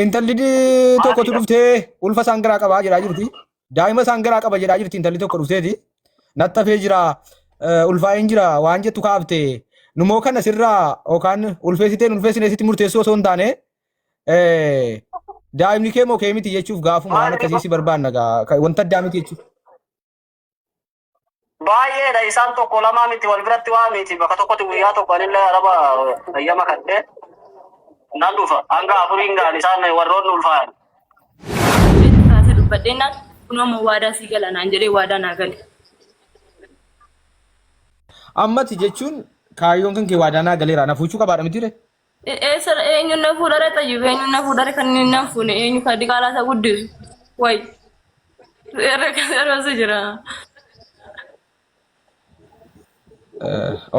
Intalli tokkotu Maatiidha. dhuftee ulfa isaan garaa qabaa jedhaa jirti. Daa'ima isaan garaa qaba jedhaa jirti intalli tokko dhufteeti. Natti hafee jira, ulfaa'een jira waan jettu kaafte. Numoo kana sirraa yookaan ulfeessiteen ulfeessine sitti murteessuu osoo hin taane daa'imni kee moo kee miti jechuuf gaafuma waan Maali akkasii si barbaanna gaa wanta addaa miti jechuuf. Baay'eedha isaan tokko lamaa miti wal biratti waa miti bakka tokkotti guyyaa tokko anillee araba hayyama kadhee nan dhufa hanga afuriin ga'an isaan warroonni ulfaa'an. Itti kaasee dubbadheenaan kun ammoo waadaa sii gala naan jedhee waadaa naa gale. Ammati jechuun kaayyoon kan kee waadaa naa galeera na fuuchuu qabaadha miti ree? Eessa eenyuun na fuudhare xayyib eenyuun na fuudhare kan inni na fuune eenyu kan diqaalaa isa guddisu wayi irra kan irra jira.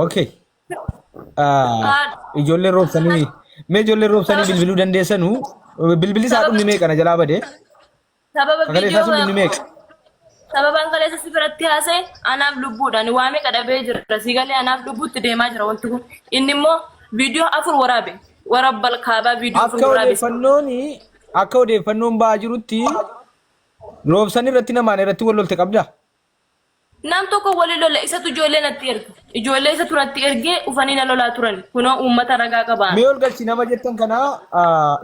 Okay. Ijoolleen roobsanii mee ijoolleen roobsanii bilbiluu dandeessanu bilbilli isaa dhumni meeqa na jalaa bade? Sababa Sagalee isaa sun viidiyoo dhumni meeqa? sababaan kaleessa si biratti haasa'e anaaf lubbuudhaan waa meeqa dhabee jira si galee anaaf lubbuutti deemaa jira wanti kun inni immoo viidiyoo afur waraabe warabbal kaabaa viidiyoo afur Akka waraabe. odeeffannoon akka odeeffannoon ba'aa jirutti roobsan irratti namaan irratti wal lolte qabda. Nam tokko wali lola isatu ijoollee natti erga. Ijoollee isatu natti ergee ufanii na lolaa turan. Kunoo uummata ragaa qabaan. Mee ol galchi nama jettan kana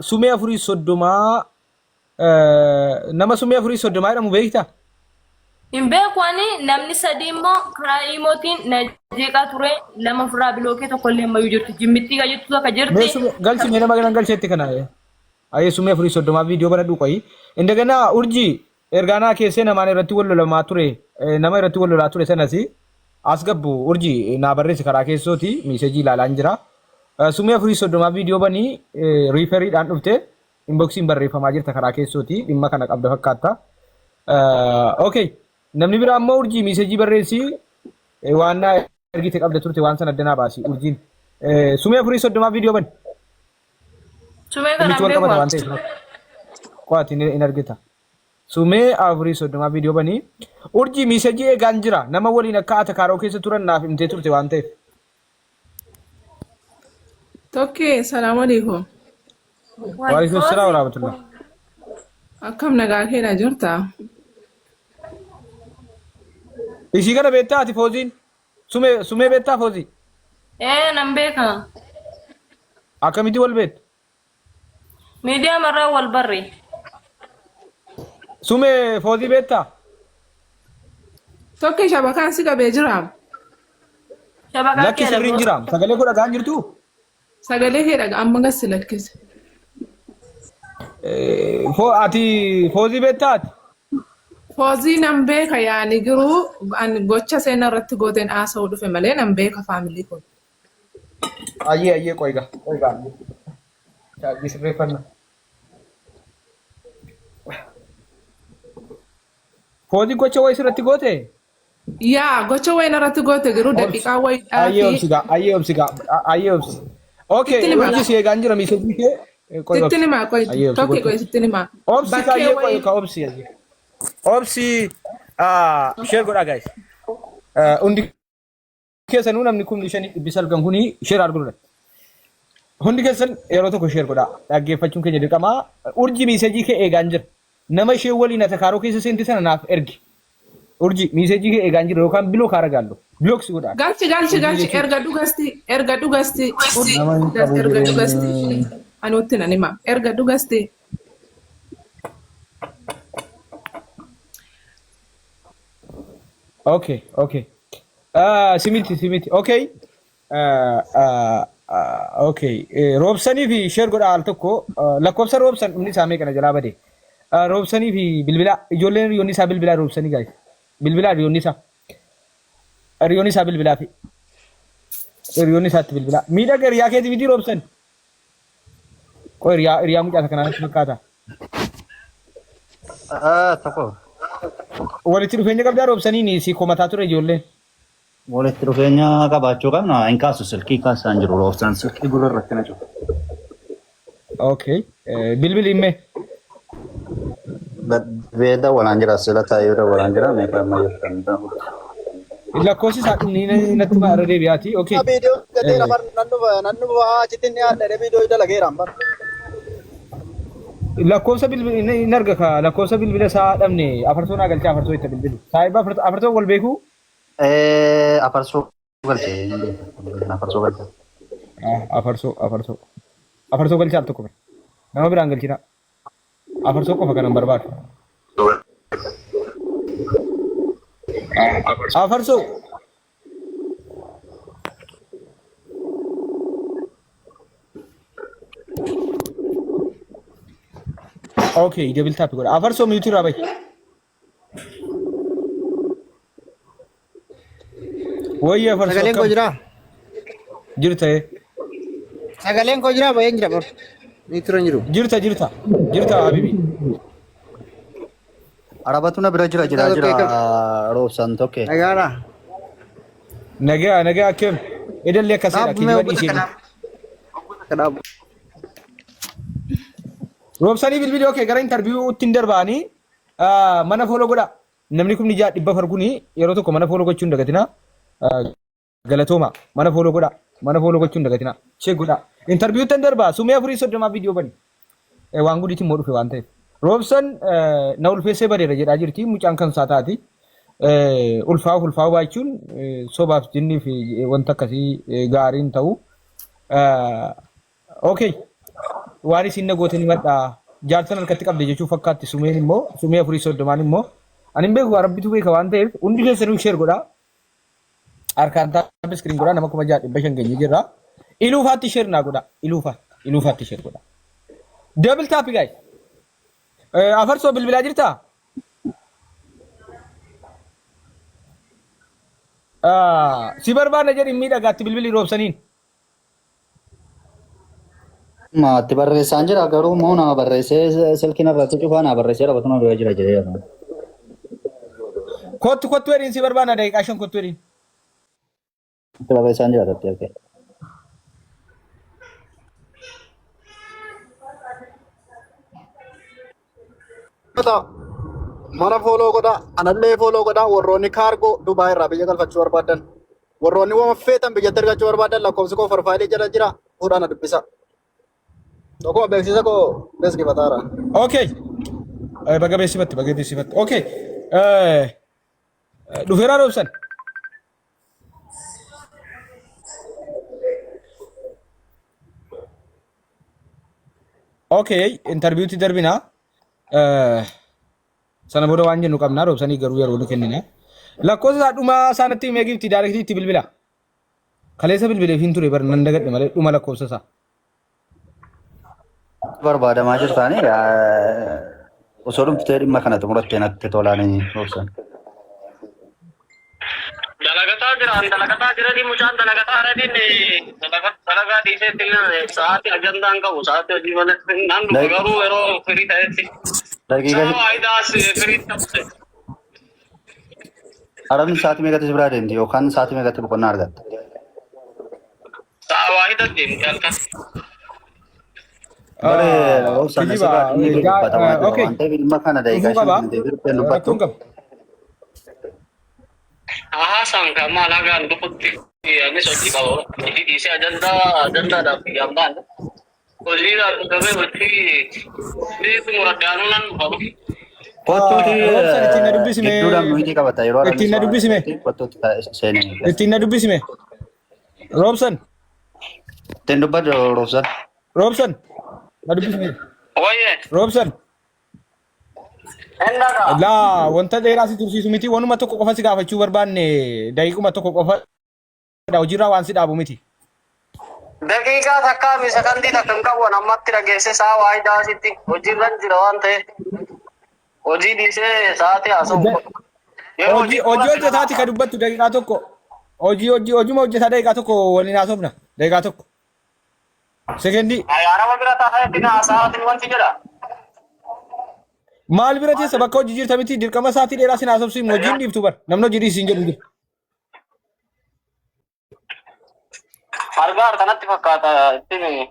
sumee afurii soddomaa Nama sumee afurii soddomaa jedhamu beektaa? Hin beeku ani namni sadii immoo karaa iimootiin na jeeqaa ture lama ofirraa bilookee tokko illee ammayyuu jirti. Jimmittii kan jettu akka Mee jirti. sumee galchi mee nama galan galcheetti kana. Ayee sumee afurii soddomaa viidiyoo banadhu qoyi. Indaganaa urjii ergaa naa keessee namaan irratti wal lolamaa ture nama irratti wal lolaa ture sanas as gabbu urjii naa barreessi karaa keessooti miisejii ilaalaan jira. Sumee afurii soddomaa viidiyoo banii riiferiidhaan dhufte Inboxiin barreeffamaa jirta karaa keessooti dhimma kana qabda fakkaatta. Okay. Namni biraa immoo urjii miisejii barreessi waan naa ergite qabda turte waan sana adda naa baasi urjiin. Sumee afurii soddomaa viidiyoo bani. Sumee kana Dhimmichi wal hin qabata beeku. waan ta'eef. Qo'ati hin argita. Sumee afurii soddomaa viidiyoo bani. Urjii miisejii eegaan jira. Nama waliin akka atakaaroo keessa turan naaf himtee turte waan ta'eef. Tokkee salaamu alaikum. Waalaikum salaam warahmatullah. Akkam nagaa keedha jirta? Ishii kana beektaa ati fooziin? Sumee sumee beektaa foozii? Ee nan beeka. Akkamitti wal beektu? Miidiyaa marraa wal barre. Sumee foozii beektaa? Tokkee shabakaan si qabee jira. Shabakaa Lakki kee sirriin jira. Sagalee koo dhagaan jirtuu? Sagalee kee dhaga amma gas si lakkise. Ati foozii beektaa ati? Foozii nan beeka yaani giruu ani gocha seenaa irratti gooteen haasa'uu dhufe malee nan beeka faamilii kun. Ayyee ayyee qoy gaa qoy gaa. Chaarjii sirreeffanna. Foozii gocha wayii sirratti goote? Yaa gocha wayi narratti goote garuu daqiiqaa wayiidhaa Ayyee fi obsi gaa ayyee obsi gaa ayyee obsi. Okay Sitti hima. urji si eegaan jira miisejii kee qoy sittin obsi. himaa qoy Ayyee obsi tokki gocha. qoy sittin himaa. Obsi gaa Bakkee ayyee qoy wayii ka obsi ayyee. Obsi share godhaa guys. Hundi keessanuu namni kumni shanii dhibbi salgan kuni share arguudha. Hundi keessan yeroo tokko share godhaa. Dhaggeeffachuun keenya dirqama. Urji miisejii kee eegaan jira. Nama ishee waliin atakaaroo keessa seente sana naaf ergi. Urji miisejii kee eegaan jira yookaan biloo kaara gaallo. Bilook si godhaa. Galchi galchi Urjii galchi jechuun erga dhugasti erga dhugasti urji nama hin qabu erga dhugasti jedhee. anuutti nan hima erga dhugasti Okay, okay. Ah, simiti, simiti. Okay. Ah, ah, ah, okay. Roobsanii fi share godhaa al tokko. Ah, lakkoofsa roobsan dhumni isaa meeqa na jalaa bade. Ah, roobsanii fi bilbilaa. Ijoolleen hiriyoonni isaa bilbilaa roobsanii guys. Bilbilaa hiriyoonni isaa. Hiriyoonni isaa bilbilaa fi. Hiriyoonni isaatti bilbilaa. Miidhaga hiriyaa keetii miti roobsan. Qoy hiriyaa hiriyaa mucaa kanaa natti fakkaata. Ah, tokko. Walitti dhufeenya qabdaa roobsaniin si komataa ture ijoolleen. Walitti dhufeenya qabaachuu qabna. Hin kaasu silkii kaasaan jiru roobsaan silkii gurra irratti na cufa. Okay. Bilbili himmee. Baddee dawwalaan jira sila taayyuu dawwalaan jira meeqa amma jirtan. Lakkoofsi isaa dhumni natti himaa irra deebi'aati. Okay. Viidiyoo hojjeteera bar nan dhufa nan dhufa achitti inni yaadda jedhee viidiyoo dalageera bar. Lakkoofsa bilbila hin arga ka lakkoofsa bilbila isaa dhabne afarsoo naa galchee afarsoo itti bilbilu. Saahiba afarsoo wal beekuu? Afarsoo galchee afarsoo galchee. Afarsoo afarsoo afarsoo galchaa al tokko nama biraan galchina. Afarsoo qofa kanan barbaadu. Afarsoo. Okay, double tap godha. Afarsoo mute irraa bahi. Wayyi afarsoo Sagaleen koo akkam? jiraa? Jirta ee. Sagaleen koo jiraa? Baheen jira bar. Ni tura hin jiru. Jirta jirta. Jirta habibi. Arabatu na bira jira jira Jirta jira tokko eegam. roobsan tokke. Nagaadha. Nagaa nagaa akkam? Edallee akkasidha Dhaabbu mee kijiba obbota dhiisee. kanaaf. Obbota kanaaf. Roobsanii bilbilii okay gara interviewuutti hin darbaanii mana follow godhaa. Namni kumni ja'a dhibba afur kuni yeroo tokko mana follow gochuu hin dagatinaa. Galatooma mana follow godhaa. Mana follow gochuu hin dagatinaa. Check godhaa. Interviewuutti hin darbaa. Sumee afurii soddomaa viidiyoo bani. Waan gudiitti immoo dhufe waan ta'eef. Roobsan na ulfeessee badeera jedhaa jirti. Mucaan kan isaa taati. Ulfaa'uuf ulfaa'uu baachuun sobaaf jinnii fi wanta akkasii gaariin ta'u. Okay. Waan isin na goote ni madha. Jaarsan harkatti qabde jechuu fakkaatti sumeen immoo sumee afurii soddomaan immoo ani hin beeku rabbitu beeka waan ta'eef hundi keessanuu share godhaa. Harkaan taappi iskiriin godhaa nama 6500 geenye jirra. Iluufaatti share naa godhaa. Iluufaatti iluufaatti share godhaa. Double tap guys. Afarsoo bilbilaa jirtaa? Si barbaadna jedhi miidhagaatti bilbilii roobsaniin. Itti barreessaan jira garuu immoo nama barreessee silkiin irratti cufaa naa barreessee rabatuma bira jira jedhee jira. Kottu kottu jedhiin si barbaadna daqiiqaa shan kottu jedhiin. Itti barreessaan jira irratti okay. Godhaa. Mana fooloo godhaa. Anallee fooloo godhaa. Warroonni kaargoo Dubaay irraa biyya galfachuu barbaadan. Warroonni waan feetan biyyatti argachuu barbaadan lakkoofsi koo forfaayilii jala jira. Fuudhaa na dubbisa. Tokkuma beeksisa koo beeksifataara. Okay. Baga beeksifatte baga beeksifatte. Okay. Dhufeeraa roobsan. Okay, interviewtti darbina. Sana booda waan jennu qabna roobsanii garuu yeroo nu kennina. Lakkoofsa isaa dhumaa isaanitti himee gifti daayirektii itti bilbila. Kaleessa bilbileef hin ture bar nan dagadhe malee dhuma lakkoofsa isaa. Barbaadamaa jirtaani osoo dhumtee dhimma kana xumurattee natti tolaanii roobsan. Dalagataa jiraan dalagataa jiranii mucaan dalagataa jiraniin dalagaa dhiiseetti sa'aatii ajandaa hin qabu sa'aatii hojii malee nan dhufa garuu yeroo firii ta'etti Daqiiqa sa'a waayidaas firii ta'utti. Arabni sa'aatii meeqatti si biraa deemti yookaan sa'aatii meeqatti boqonnaa argatta? Sa'a waayida deemti halkan. Bare roobsaan Kijiba asirraa dhimmi kee dubbatamaa jira okay waan ta'eef dhimma kana dhufuu daqiiqaa shan qaba kan deebii dhuftee dubbattu. rakkoon qaba. Haasaan kan maal hagaan dhufutti anis hojii qaba. Hojii dhiisee ajandaa ajandaadhaaf biyyaan baane. Hojiidhaaf dhufamee hojii hojii xumuradhaanuu nan dhufa. Kottuuti Roobsan ittiin na dubbisime gidduudhaan nuyitii qabata yeroo arabni ittiin na dubbisime kottuutti seenee. ittiin na dubbisime Roobsan Ittiin dubbadhu roobsan. Roobsan na dubbisime Wayyee. Roobsan Hin dhagaa. Laa wanta dheeraa si tursiisu miti wanuma tokko qofa si gaafachuu barbaanne daqiiquma tokko qofa hojiirraa waan si dhaabu miti. Daqiiqaa takkaa fi sakandii takka hin qabu an ammatti dhageesse sa'a waayidaa asitti hojiirra jira waan ta'eef hojii dhiisee sa'aatii haasa'u. Yeroo Hojii hojii hojjetaati ka dubbattu daqiiqaa tokko hojii hojii hojuma hojjetaa daqiiqaa tokko waliin haasofna daqiiqaa tokko. Sekendii Araba bira taa'eetti na haasa'aatiin wanti jedha. maal bira teessa bakka hojii jirta miti dirqama isaatii dheeraa sin haasofsiifnu hojiin dhiiftu bar namni hojii dhiisi hin jedhu jiru. Argaa harkanatti fakkaata ittiin.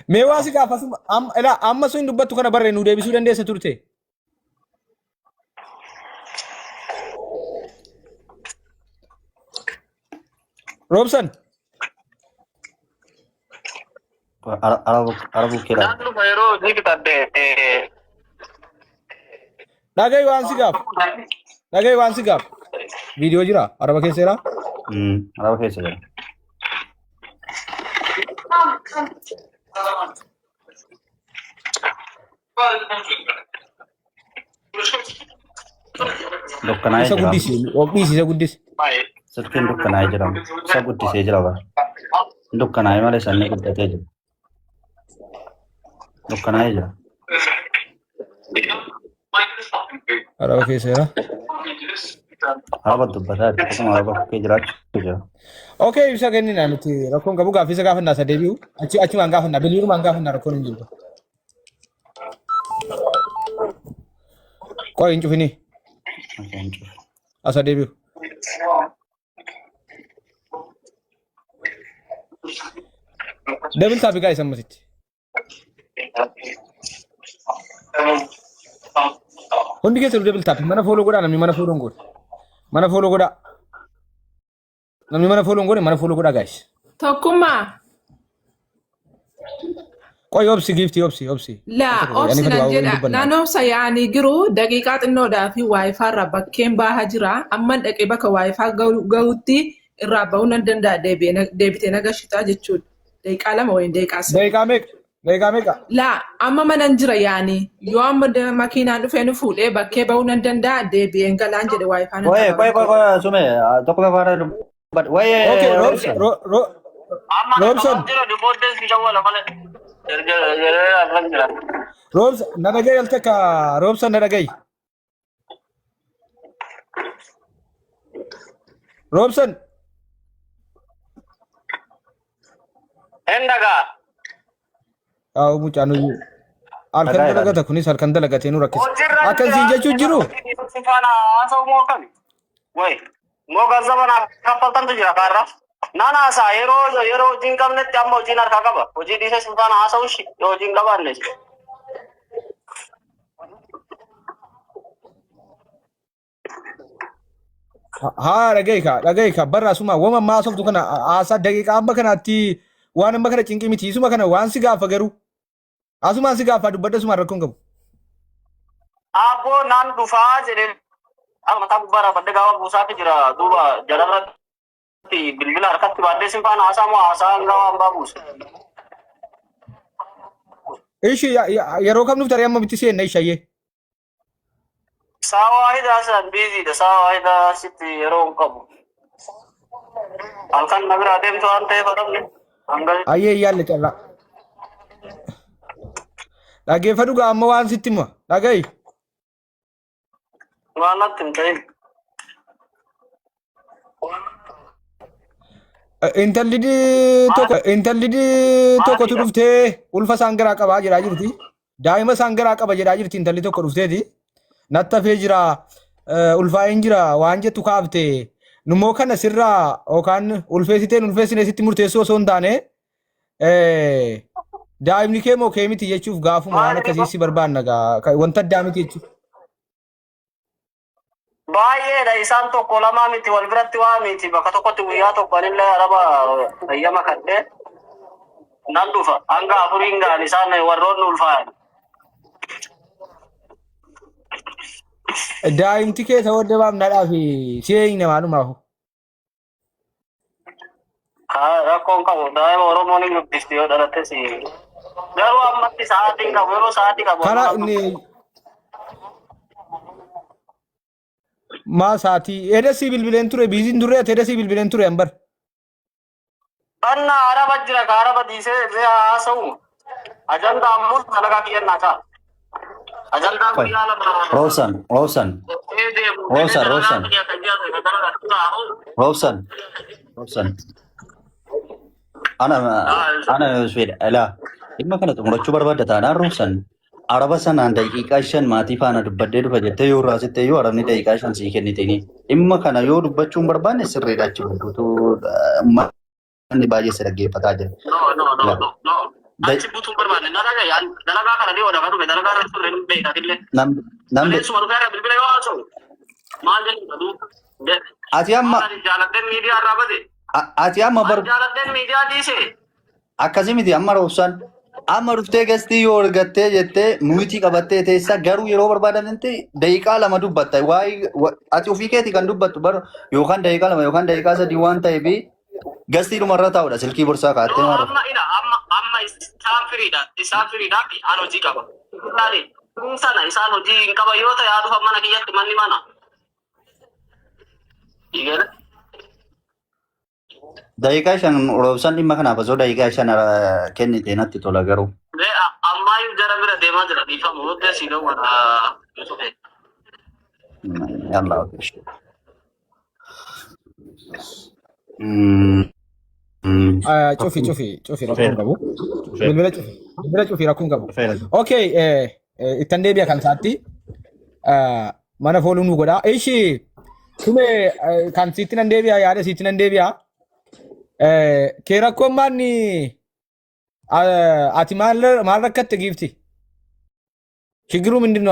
Mee waa si gaafasuma amma ilaa amma sun dubbattu kana barree nu deebisuu dandeessa turte. Roobsan. Araba bukkee laala. Naan dhufa yeroo hojii fixadhe. Dhagahi waan si gaaf. Dhagahi waan si gaaf. Viidiyoo jira araba keessa jira. Araba keessa jira. Dukkanaa'ee Isa jira. guddisi. Dhiisi isa guddisi. Silkiin dukkanaa'ee jira. Isa guddisee jira bara. Dukkanaa'ee malee sanni guddatee jira. Dukkanaa'ee jira. Araba keessa jira. Araba dubbataa jira. Akkasuma araba bukkee jiraachuu jira. Okay, ibsa kennina nuti rakkoon qabu gaaffii isa gaafannaa isa deebi'u. Achi achumaan gaafannaa bilbilumaan gaafannaa rakkoon hin jiru. Qoy hin cufini Okay, hin cufu. asa deebi'u. Double tap guys ammasitti. Hundi keessanuu double tap mana follow godhaa namni mana follow hin godhe. Mana follow godhaa. Namni mana follow hin godhe mana follow godhaa guys. Tokkummaa. Qoy obsi giiftii obsi obsi. Laa Ani obsi kan nan waa jedha. dubbanna. Naan obsa yaanii giruu daqiiqaa xinnoodhaa fi waayifaa irraa bakkeen baahaa jira. Amman dhaqee bakka waayifaa gahutti irraa bahuu nan danda'a deebitee na gashitaa jechuudha. Daqiiqaa 2 wayii daqiiqaa 3. Daqiiqaa meeqa? Daqiiqaa meeqa? Laa amma manan jira yaanii yoo amma makiinaan dhufee nu fuudhee bakkee bahuu nan danda'a deebi'een galaan jedhe waayifaa nan Qoy qaba qoy waan qoy ta'eef. qoy sume tokko faana dubbadhu. Waye Okay, Roobsan. Amma Roobson. jira booddee si dawwala malee. Erga yeroo arran jira. Roobsan na dhaga'i al takka Roobsan na dhaga'i. Roobsan Hin dhagaa. Haa mucaan hojii halkan Dhagaa dalagata kunis halkan dalagatee nu rakkisa. Hojiirra Akkan siin jechuun jiru Si faana haasa'u moo akkami? Wayi. Moo ganzaba naa kaffaltantu jira kaarra. Naan haasa'a yeroo yeroo hojii hin qabnetti amma hojiin harkaa qaba. Hojii dhiisee si faana haasa'u shi yoo hojii hin qabaanne. Haa dhaga'i kaa dhaga'i kaa barra asuma wama ammaa haasoftu kana haasaa daqiiqaa amma kanaatti waan amma kana cinqii miti isuma kana waan si gaafa garuu asumaan si gaafa dubbadha asumaan rakkoon qabu. Abboo naan dhufaa jedhee amma mataa gubbaa raafadde gaafa buusaatu jira duuba jalarratti bilbila harkatti baadhee sin faana haasaa moo haasaa hanga waan baa buusa. Ishi yeroo kam dhufta ree amma bitti seenna ishayyee. Saa waahidaa san biiziidha. Saa waahidaa sitti yeroo hin qabu. Halkan na biraa deemtu waan ta'eef adabni. Hanga Ayyee yaalle carraa. Dhaggeeffadhu gaa amma waan sitti hima. Dhaga'i. waan natti hin ta'in. Intalli tokko intalli tokkotu dhuftee ulfa isaan garaa qabaa jedhaa jirti. Daa'ima isaan garaa qaba jedhaa jirti intalli tokko dhufteeti. Natti hafee jira ulfaa'een jira waan jettu kaafte. Nummoo kana sirraa yookaan ulfeessiteen ulfeessine sitti murteessuu osoo hin taane daa'imni kee moo kee miti jechuuf gaafuma waan akkasii si barbaanna gaa wanta addaa miti jechuudha. Baay'eedha isaan tokko lamaa miti wal biratti waa miti bakka tokkotti guyyaa tokko anillee araba hayyama kadhee nan dhufa hanga afuriin ga'an isaan warroonni ulfaa'an. Daa'imti kee ta'uu adda baafnaadhaa fi si eegna maalumaafu. Haa rakkoon qabu daa'ima Oromoon hin guddisti yoo dhalattes garuu ammatti sa'aatiin qabu yeroo sa'aatii qabu. Karaa inni maa sa'aatii edasii bilbileen ture biiziin turre ati edasii bilbileen ture ambar. Banna araba jira ka araba dhiisee illee haasa'u. Ajandaa ammoo dalagaa kiyyan naa ta'a. Ajandaa Qoy. guyyaa lama. Roobsan, Roobsan, Roobsan, Roobsan, Roobsan, Roobsan. Ana ana fedha ilaa dhimma kana xumurachuu barbaadda taanaan Roobsan araba sanaan daqiiqaa 5 maatii faana dubbadhee dhufa jettee yoo irraa sitte iyyuu arabni daqiiqaa 5 sii kennitini. Dhimma kana yoo dubbachuu hin barbaanne sirriidha achi gidduutu manni baay'ee si dhaggeeffataa jira. No, no, no, Ilaa no, no. da- Achi butuun barbaanne dalagaa dalagaa kana ni oda kan dhufe dalagaa irra turre hin beekatillee. nam nam Kaleessuma dhufee irra bilbila yoo haasa'u maal jedhu duuba. ati amma Maal ani jaaladheen miidiyaa irraa bade. ati amma bar Ani jaaladheen miidiyaa dhiise. Akkasii miti amma roobsaan. Amma dhuftee gastii yoo argattee jettee muyitii qabattee teessa garuu yeroo barbaadamte daqiiqaa lama dubbatta. Waa'ee ati ofii keetii kan dubbattu bar yookaan daqiiqaa lama yookaan daqiiqaa sadii waan ta'eef gastii dhumarra taa'udha silkii borsaa kaa'attee No, maal. amma ila amma amma isaan firiidha. Isaan firiidha. An hojii qaba. Ilaali. Sana isaan hojii hin qaban yoo ta'e haa dhufan mana kiyyatti manni mana. Igala. Daqiiqaa shan roobsaan dhimma kanaaf osoo daqiiqaa shan kennite natti tola garuu. Mee ammaayyuu jara bira deemaa jira dhiifama booddee si dawwala Yusufe. Yallaa okay. Cufi cufi cufi rakkoon qabu. Bilbila cufi bilbila cufi rakkoon qabu. Okay, ittan deebi'a kan isaatti. Mana fooluu nu godha. Ishi tume kan siitti nan deebi'a yaada siitti nan deebi'a. Kee rakkoon maanni ati maal maal rakkatte giifti? Shigiruu mindin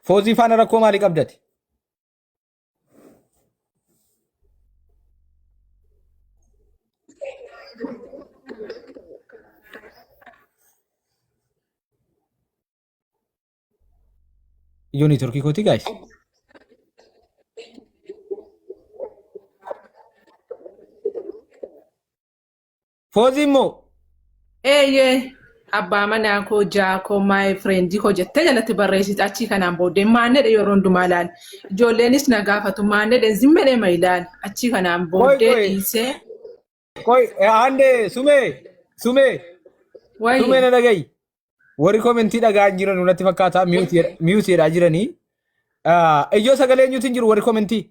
foozii faana rakkoo maalii qabdati? Ijoo neetworkii kooti gaayis. Foozii immoo Eeyyee abbaa manaa koo jaa koo my friend koo jettee jalatti barreessite achii kanaan booddee maannedha yeroo hundumaa ilaali. Ijoolleenis na gaafatu maannedha zimmedhe ma ilaali achii kanaan qoy booddee qoy dhiisee qoy ande sumee sumee sumee wayye. na dhagayi. Warri komentii dhagaa jiran natti fakkaata mute jedhaa jiranii. Ijoo sagalee eenyuutu hin jiru warri komentii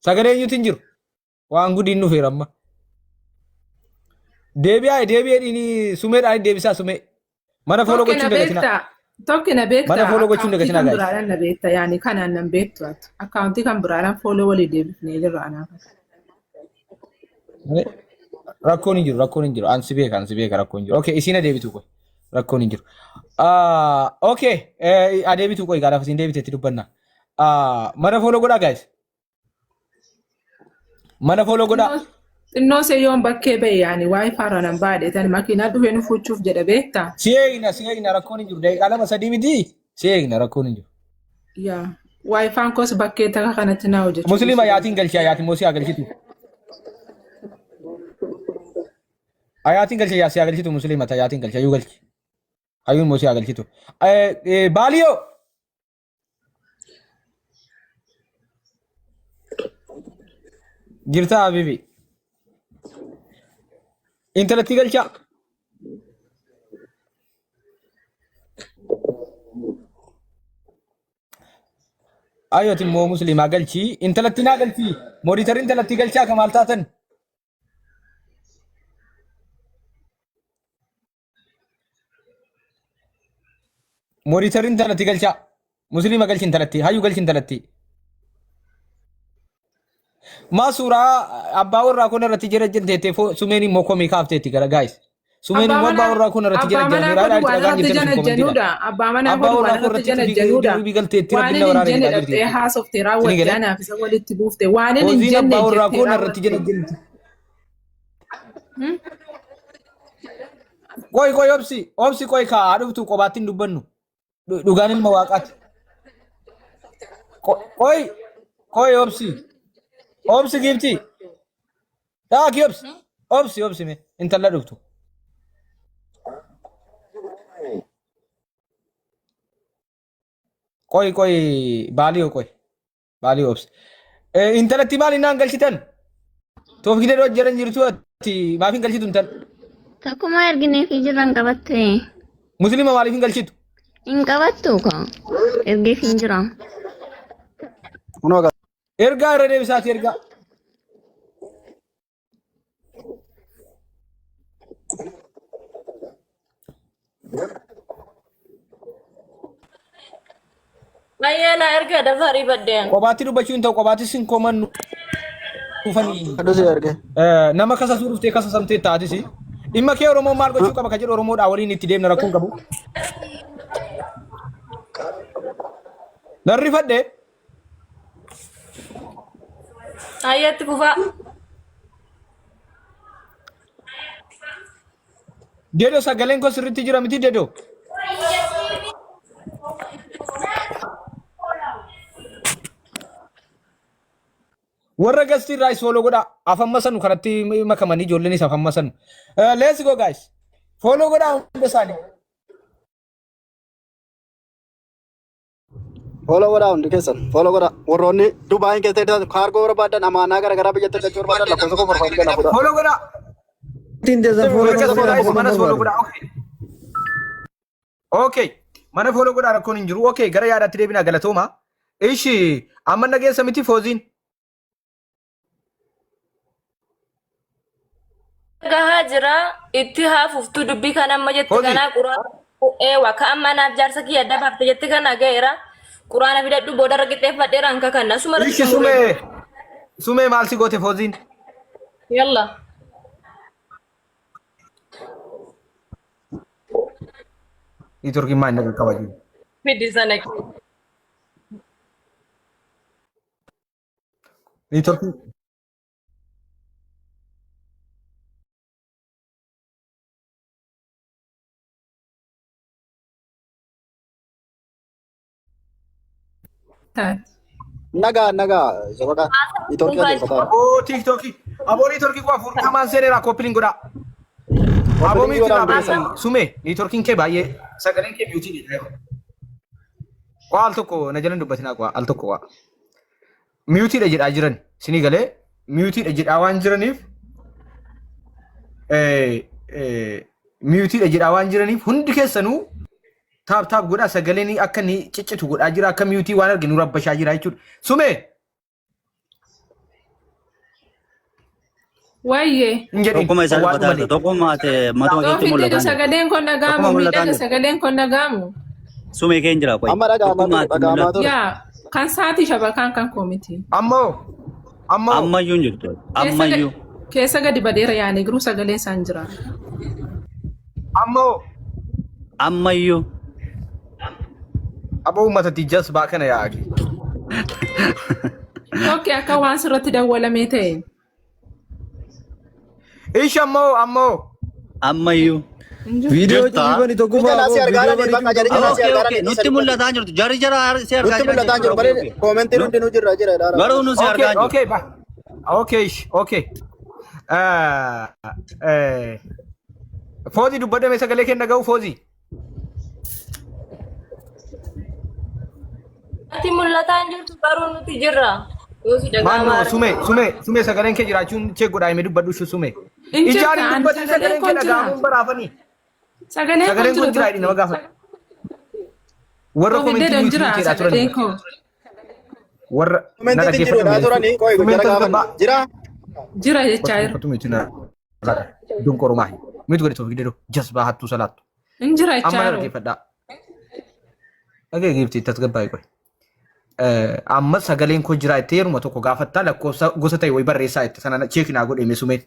sagalee eenyuutu hin jiru. Waan gudiin dhufeera amma. Deebi'aa deebi'ee dhiini sumeedhaan deebisaa sumee. Mana fooloo Tokki na gochuun dagatinaa. beektaa tokki na Mana beektaa fooloo gochuun akkaawuntii dagatinaa kan gaayis. biraadhaan na beekta yaani kanaan nan beektu ati akkaawuntii kan biraadhaan fooloo walii deebifnee jirra anaaf. Rakkoon hin jiru rakkoon hin jiru ansi beeka ansi beeka rakkoon hin jiru. Okay isiin adeebitu qoy rakkoon hin jiru. Okay adeebitu qoy gaalaaf isiin deebiteetti dubbanna. Mana fooloo godhaa gaayis. Mana follow godhaa. Xinnoo see yoon bakkee ba'e yaani waa'ee faarra nan baadhe tan makiinaa dhufee nu fuuchuuf jedha beektaa. Si eegna si eegna rakkoon hin jiru. Daqiiqaa lama sadii miti. Si eegna rakkoon hin jiru. Yaa waayifaan koos bakkee takka kanatti naa hojjechuu Musliima dhiisuu yaatiin galchee ayaatiin moo si haa galchitu. Ayaatiin galchee yaa si haa galchitu musliima ta yaatiin galchee hayyuu galchi. Hayyuun moo si haa galchitu. Baaliyoo. Jirtaa Habibi. Intalatti galchaa. Ayooti immoo musliimaa galchii. Intalatti naa galchii. Mooditarri intalatti galchaa ka maal taatan? Monitorri intalatti galchaa. Musliima galchi intalatti. Hayyuu galchi intalatti. Maa suuraa abbaa warraa kun irratti jira jenteettee sumeen immoo komii kaafteetti gara gaayis. Sumeen Abbaa immoo abbaa manaa warraa kun irratti jira abbaa manaa jenteetti. koo Raadhaa waan dhagaan irratti jirtan isin komentiidha. janajjanuudha. Abbaa manaa Abbaa koo warraa waan koo irratti irratti janajjanuudha. dirbii galteetti Waan rabbiin na hin waraana jenne jedhaa dhaqxee jirti. haasoftee Isin raawwatte galee? anaaf isa walitti buufte. Waan hin Hojiin jenne abbaa warraa jettee koo irratti raawwatte. jala Qoy qoy obsi obsi qoy kaa dhuftu qobaatti hin dubbannu. Dhugaan ilma waaqaati. Qoy qoy obsi obsi giifti. Dhaaki obsi obsi obsi mee intala dhuftu. Qoy qoy baalii qoy. Baalii obsi. Intalatti maal innaan galchitan? Toofgidee doo jedhan jirtu ati maaf hin galchitu intal? Takuma ergineefii jirra hin qabatte. Muslima maaliif hin galchitu? Hin qabattu ka. Ergeef hin jira. Kunoo Ergaa irra deebisaati ergaa. Ayyaana erga dafa ribaddeen. Qobaatti dubbachuu hin ta'u qobaatti sin komannu dhufanii. Kadhu si erge. Nama kasasuu dhuftee kasasamtee taatis. Dhimma kee Oromoon maal gochuu qaba ka jedhu Oromoodhaa waliin itti deemna rakkoon qabu. Nan rifadhe. Ayyatti fufaa. Dedo sagaleen koo sirriitti jira miti Dedo. Warra gastii irraa is follow godhaa. Afan masanu kanatti makamanii ijoolleenis afan masanu. Let's go guys. Follow godhaa hunda isaanii. Follow godhaa hundi keessan. Follow godhaa. Warroonni Dubaayin keessa jirtan kaargoo barbaadan amaanaa gara garaa biyyatti argachuu barbaadan lakkoofsa koo barbaadu jalaa fudhaa. Follow godhaa. Ittiin teessan follow Warra godhaa gastii irraa is manas follow barbaadu. godhaa. Okay. Okay. Mana follow godhaa rakkoon hin jiru. Okay. Gara yaadaatti deebinaa galatooma. Ishi amma nageessa miti fooziin. Gahaa jira itti haafuftuu dubbii kana amma jette Foozi. kanaa quraana eewa ka amma naaf jaarsa kiyya adda baafte jette kana ga'eera quraana fidadhu booda irra qixxeeffadheera hanka kana suma irratti Ishi xumuree sumee sumee maal si goote fooziin? yalla Niitoorkiin maal inni qaba jiru? fidi sana Niitoorkiin Taate. Nagaa nagaa shabakaa Itoophiyaa deemsataa. Aboo tiiktookii aboo niitoorkii koo afur hamaan seeneera koppiliin godhaa. Aboo Koppiliin miitii godhaa naa hundi keessan. baasii sumee niitoorkiin kee baay'ee sagaleen kee miyuutii dha. Waa al tokko na jalan dubbatinaa waa al tokko waa. Miyuutiidha jedhaa jiran sinii galee miyuutiidha jedhaa waan jiraniif miyuutiidha jedhaa waan jiraniif hundi keessanuu taap taap godhaa sagaleen akka inni ciccitu godhaa jira akka miyuutii waan arginu rabbashaa jira jechuudha. Sumee Wayyee. hin jedhin Tokkuma isaa owwaadhu dubbataa malee. jirta. Tokkuma ati matuma keetti Soofitti mul'ataa jirta. sagaleen kun dhaga'amu Tokkuma mul'ataa miidhaga jirta. sagaleen kun dhaga'amu. Sumee kee hin jira qoy. Amma dhaga'amaa Tokkuma ture ati dhaga'amaa mul'atu. ture. Yaa kan sa'aatii shabakaan kan koo miti. Ammoo ammoo Ammayyuu hin jirtu. Keessa gadi Ammayyuu. keessa gadi badeera yaani garuu sagaleen isaan jira. ammoo Ammayyuu. aboo uummatatti jazbaa kana yaa'aki. Tokki akka waan sirratti dawwalamee ta'e. Ishi ammoo ammoo Ammayyuu. Hin jiru. Viidiyoo Jirta. cufii bani Ni tokkummaa jalaa aboo si argaa viidiyoo jiranii bani bakka cufii jari jalaa si Okay, argaa okay. jiranii Nutti dhiisanii mul'ataa jirtu. Jarri jara si argaa Nutti jiran mul'ataa jechuudha. jiru Okay, malee okay. koomentiin hundinuu jirra jira ilaala. Garuu nu si okay argaa jiru. okay ba okay ishi okay. Foozii dubbadhame sagalee kenna ga'u foozii. Ati mul'ataa hin jirtu garuu nuti jirra. Yoo si Maannoo dhaga'amaa sumee sumee sumee sagaleen kee jiraachuun chee godhaa himee dubbadhu ishuu sumee. Hin Ijaan jirta hin ani dubbatin sagaleen sagaleen kee kun jira. dhaga'amuun baraafanii. Sagaleen kun Sagaleen jira kun jira jedhi nama tokki. gaafadhu. Warra Soofiddee komentii dan miyuutii jira jedhaa turan. sagaleen koo. Warra na Koomentiin jiru dhaggeeffatu dhaa turanii qoy Sumeen jara gaafanna. tasgabbaa. Jira Jira jechaa jira. Kottu miyuutii na dunqoru maahi. Miyuutii godhi toofi gideedoo jazbaa hattuu salaattu. Hin jira Amma jechaa na jiru. dhaggeeffadhaa. Dhagee giiftii tasgabbaa'e qoy. Amma sagaleen koo jira jettee yeruma tokko gaafattaa lakkoofsa gosa ta'e wayi barreessaa jette sana cheek naa godhe sumeen.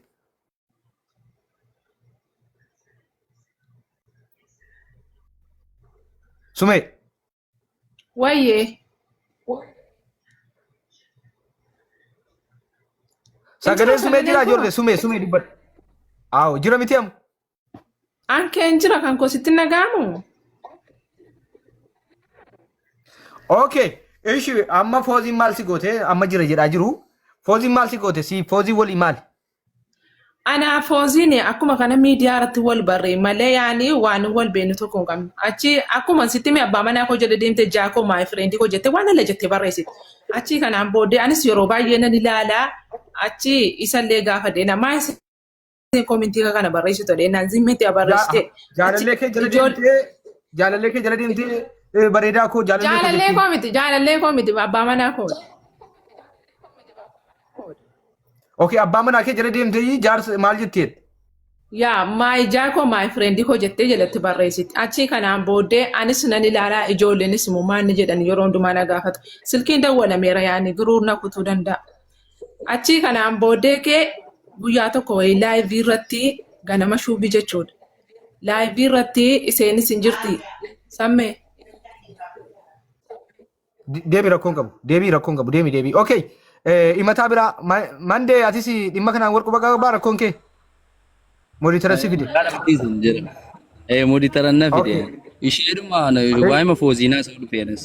Sumee. Wayyee. Hin jira Sagaleen sumee sagaleen jira koo. ijoollee sumee sumee dubbadhu. Aawo jira miti amma. An kee hin jira kan koo sitti hin dhaga'amu. Okay. Ishi amma fooziin maal si goote amma jira jedhaa jiru. Fooziin maal si goote si foozii walii maali? Anaa fooziin akkuma kana miidiyaa irratti wal barree malee yaani waan wal beeknu tokko hin qabnu. Achi akkuma sitti mi abbaa manaa koo jala deemte jaakoo maay fireendii koo jettee waan ala jettee barreessite. Achi kanaan booddee anis yeroo baay'ee nan ilaalaa achi isallee gaafa deena maa isin koomentii kana barreessitu deennaan zimmitti barreessite. Achi Jaalallee kee jala ijoollee deemtee jaalallee kee jala deemtee bareedaa koo jaalallee koo jaalallee jettiin. koo miti jaalallee koo miti abbaa manaa koo. Okay abbaa manaa kee jala deemtee jaarsa maal jetteet? Yaa maay jaakoo maay fireendii koo jettee jalatti barreessiti. Achi kanaan booddee anis nan ilaalaa ijoolleenis immoo maal ni jedhan yeroo hundumaa na gaafatu. Silkiin dawwalameera yaani giruu na kutuu danda'a. Achi kanaan booddee kee guyyaa tokko wayii laayivii irratti ganama shuubii jechuudha. Laayivii irratti isheenis hin jirti. Sammee. Deemi rakkoon qabu. Deebii rakkoon qabu. Deemi deebii. Okay. Himataa biraa mandee atis dhimma kanaan wal quba qabaa rakkoon kee. Moderator si fide. Dhiisin jedha. Moderator na fide. Okay. Isheedhuma waa'ima fooziinaa isa dhufeenis.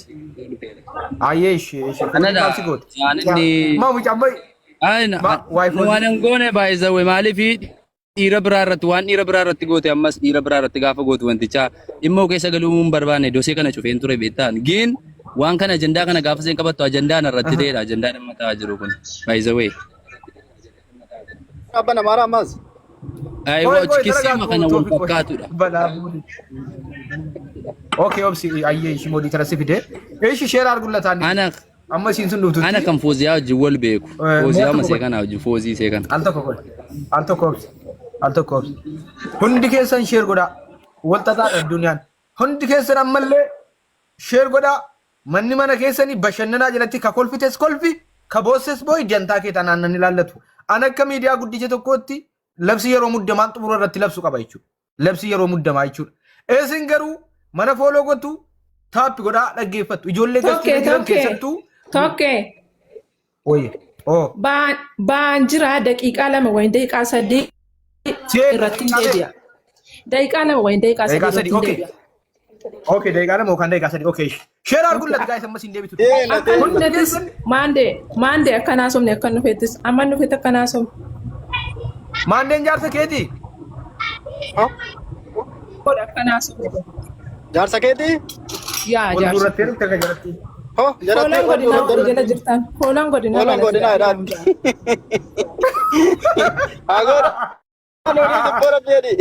Ayyee ishee ishee. Foozii Kanadha. maal si goote? Waan inni Maa mucaan bayi. Ma waa'ee waan foozii. hin goone baay'isawwe maaliif dhiira biraa irratti waan dhiira biraa irratti goote ammas dhiira biraa irratti gaafa gootu wanticha dhimma keessa galuu hin barbaanne dosee kana cufeen ture beektaan. Giin waan kana ajandaa kana gaafa seen qabattu ajandaa irratti ta'edha ajandaa dhimma ta'aa jiru kun baay'isawwe. Abba namaara ammas. Aywa Qoy qoy kisiima taragaatu kana wal topic qoy. fakkaatudha. Balaa buuni. Okay obsi ayyee ishii moderator si fide. Ishi share argullataan. Ana Amma isiin sun ana dhuftutti. kan fooziyaa wajjin wal beeku. Mi'a Fooziyaa tokko masee qoy. kana wajjin foozii isee kana. Al tokko qoy. Al tokko obsi. Al tokko obsi. Hundi keessan share godhaa. Wal xaxaadha addunyaan. Hundi keessan ammallee share godhaa. Manni mana keessanii bashannanaa jalatti ka kolfites kolfi, ka boosses boo'i dantaa kee tanaan nan ilaallatu. An akka miidiyaa guddicha tokkootti labsi yeroo muddamaan xumura irratti labsu qaba jechuudha. Labsi yeroo muddamaa jechuudha. Isin garuu mana follow gootu tap godhaa dhaggeeffattu. Ijoollee Tokkee galchina jiran tokkee keessattuu tokkee wayya. Oo. ba'aan jira daqiiqaa 2 wayin daqiiqaa 3 Seet irratti hin qabee. deebi'a. Daqiiqaa 2 wayin daqiiqaa 3 Daqiiqaa 3 irratti hin okay. deebi'a. Okay daqiiqaa 2 yookaan daqiiqaa 3 okay. Share argullat guys ammas hin deebitu. Ee Akka latee. Hundi nufettis keessan maandee maandee akka naasomne akka nufettis amma nufet akka naasomne. maandeen jaarsa keetii? Godha akka naasomne. Jaarsa keetii? Yaa Wal jaarsa. guurrattee dhufte akka jalatti. Ho jalatti Hoolaan wal godinaa guurrattee warri jala dhufte. jirtan. Hoolaan godinaa Hoolaan baala godinaa jedhaa jedhaatti. Haa godha. Loonii xiqqoo rabbi jedhi.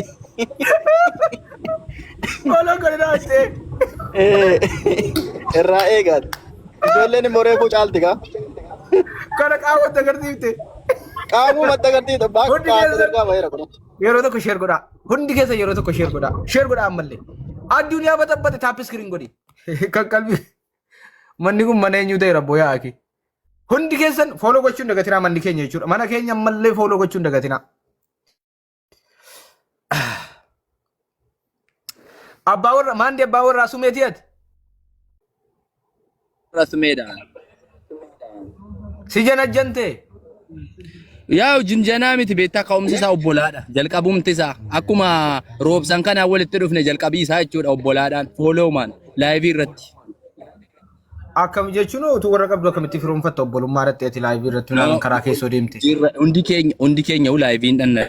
Hoolaan godinaa jettee. Irraa eegaat. Ijoolleen immoo reefuu caalti gaa. Kana qaamatti agarsiifte. Qaamumatti agarsiifte Hundi bakka keessan sadarkaa baheera kun. yeroo tokko share godhaa. Hundi keessan yeroo tokko share godhaa. Share godhaa ammallee. Addunyaa baxabbate tap screen godhi. Kan qalbii manni kun mana eenyu ta'e rabboo yaa'aki. Hundi keessan follow gochuun dagatinaa manni keenya jechuudha. Mana keenya ammallee follow gochuun dagatinaa. Abbaa warra maandi abbaa warraa sumeetii ati? Sumeedha. Si janajjantee? Yaa jinjanaa miti beektaa ka'umsi isaa obbolaadha. Jalqabumti isaa akkuma roobsan kanaan walitti dhufne jalqabii isaa jechuudha obbolaadhaan fooloomaan live irratti. Akkam jechuun utuu warra qabdu akkamitti firoomfatta obbolummaa irratti ati live irratti naan karaa keessoo deemte. Jirra hundi keenya live hin dhanna.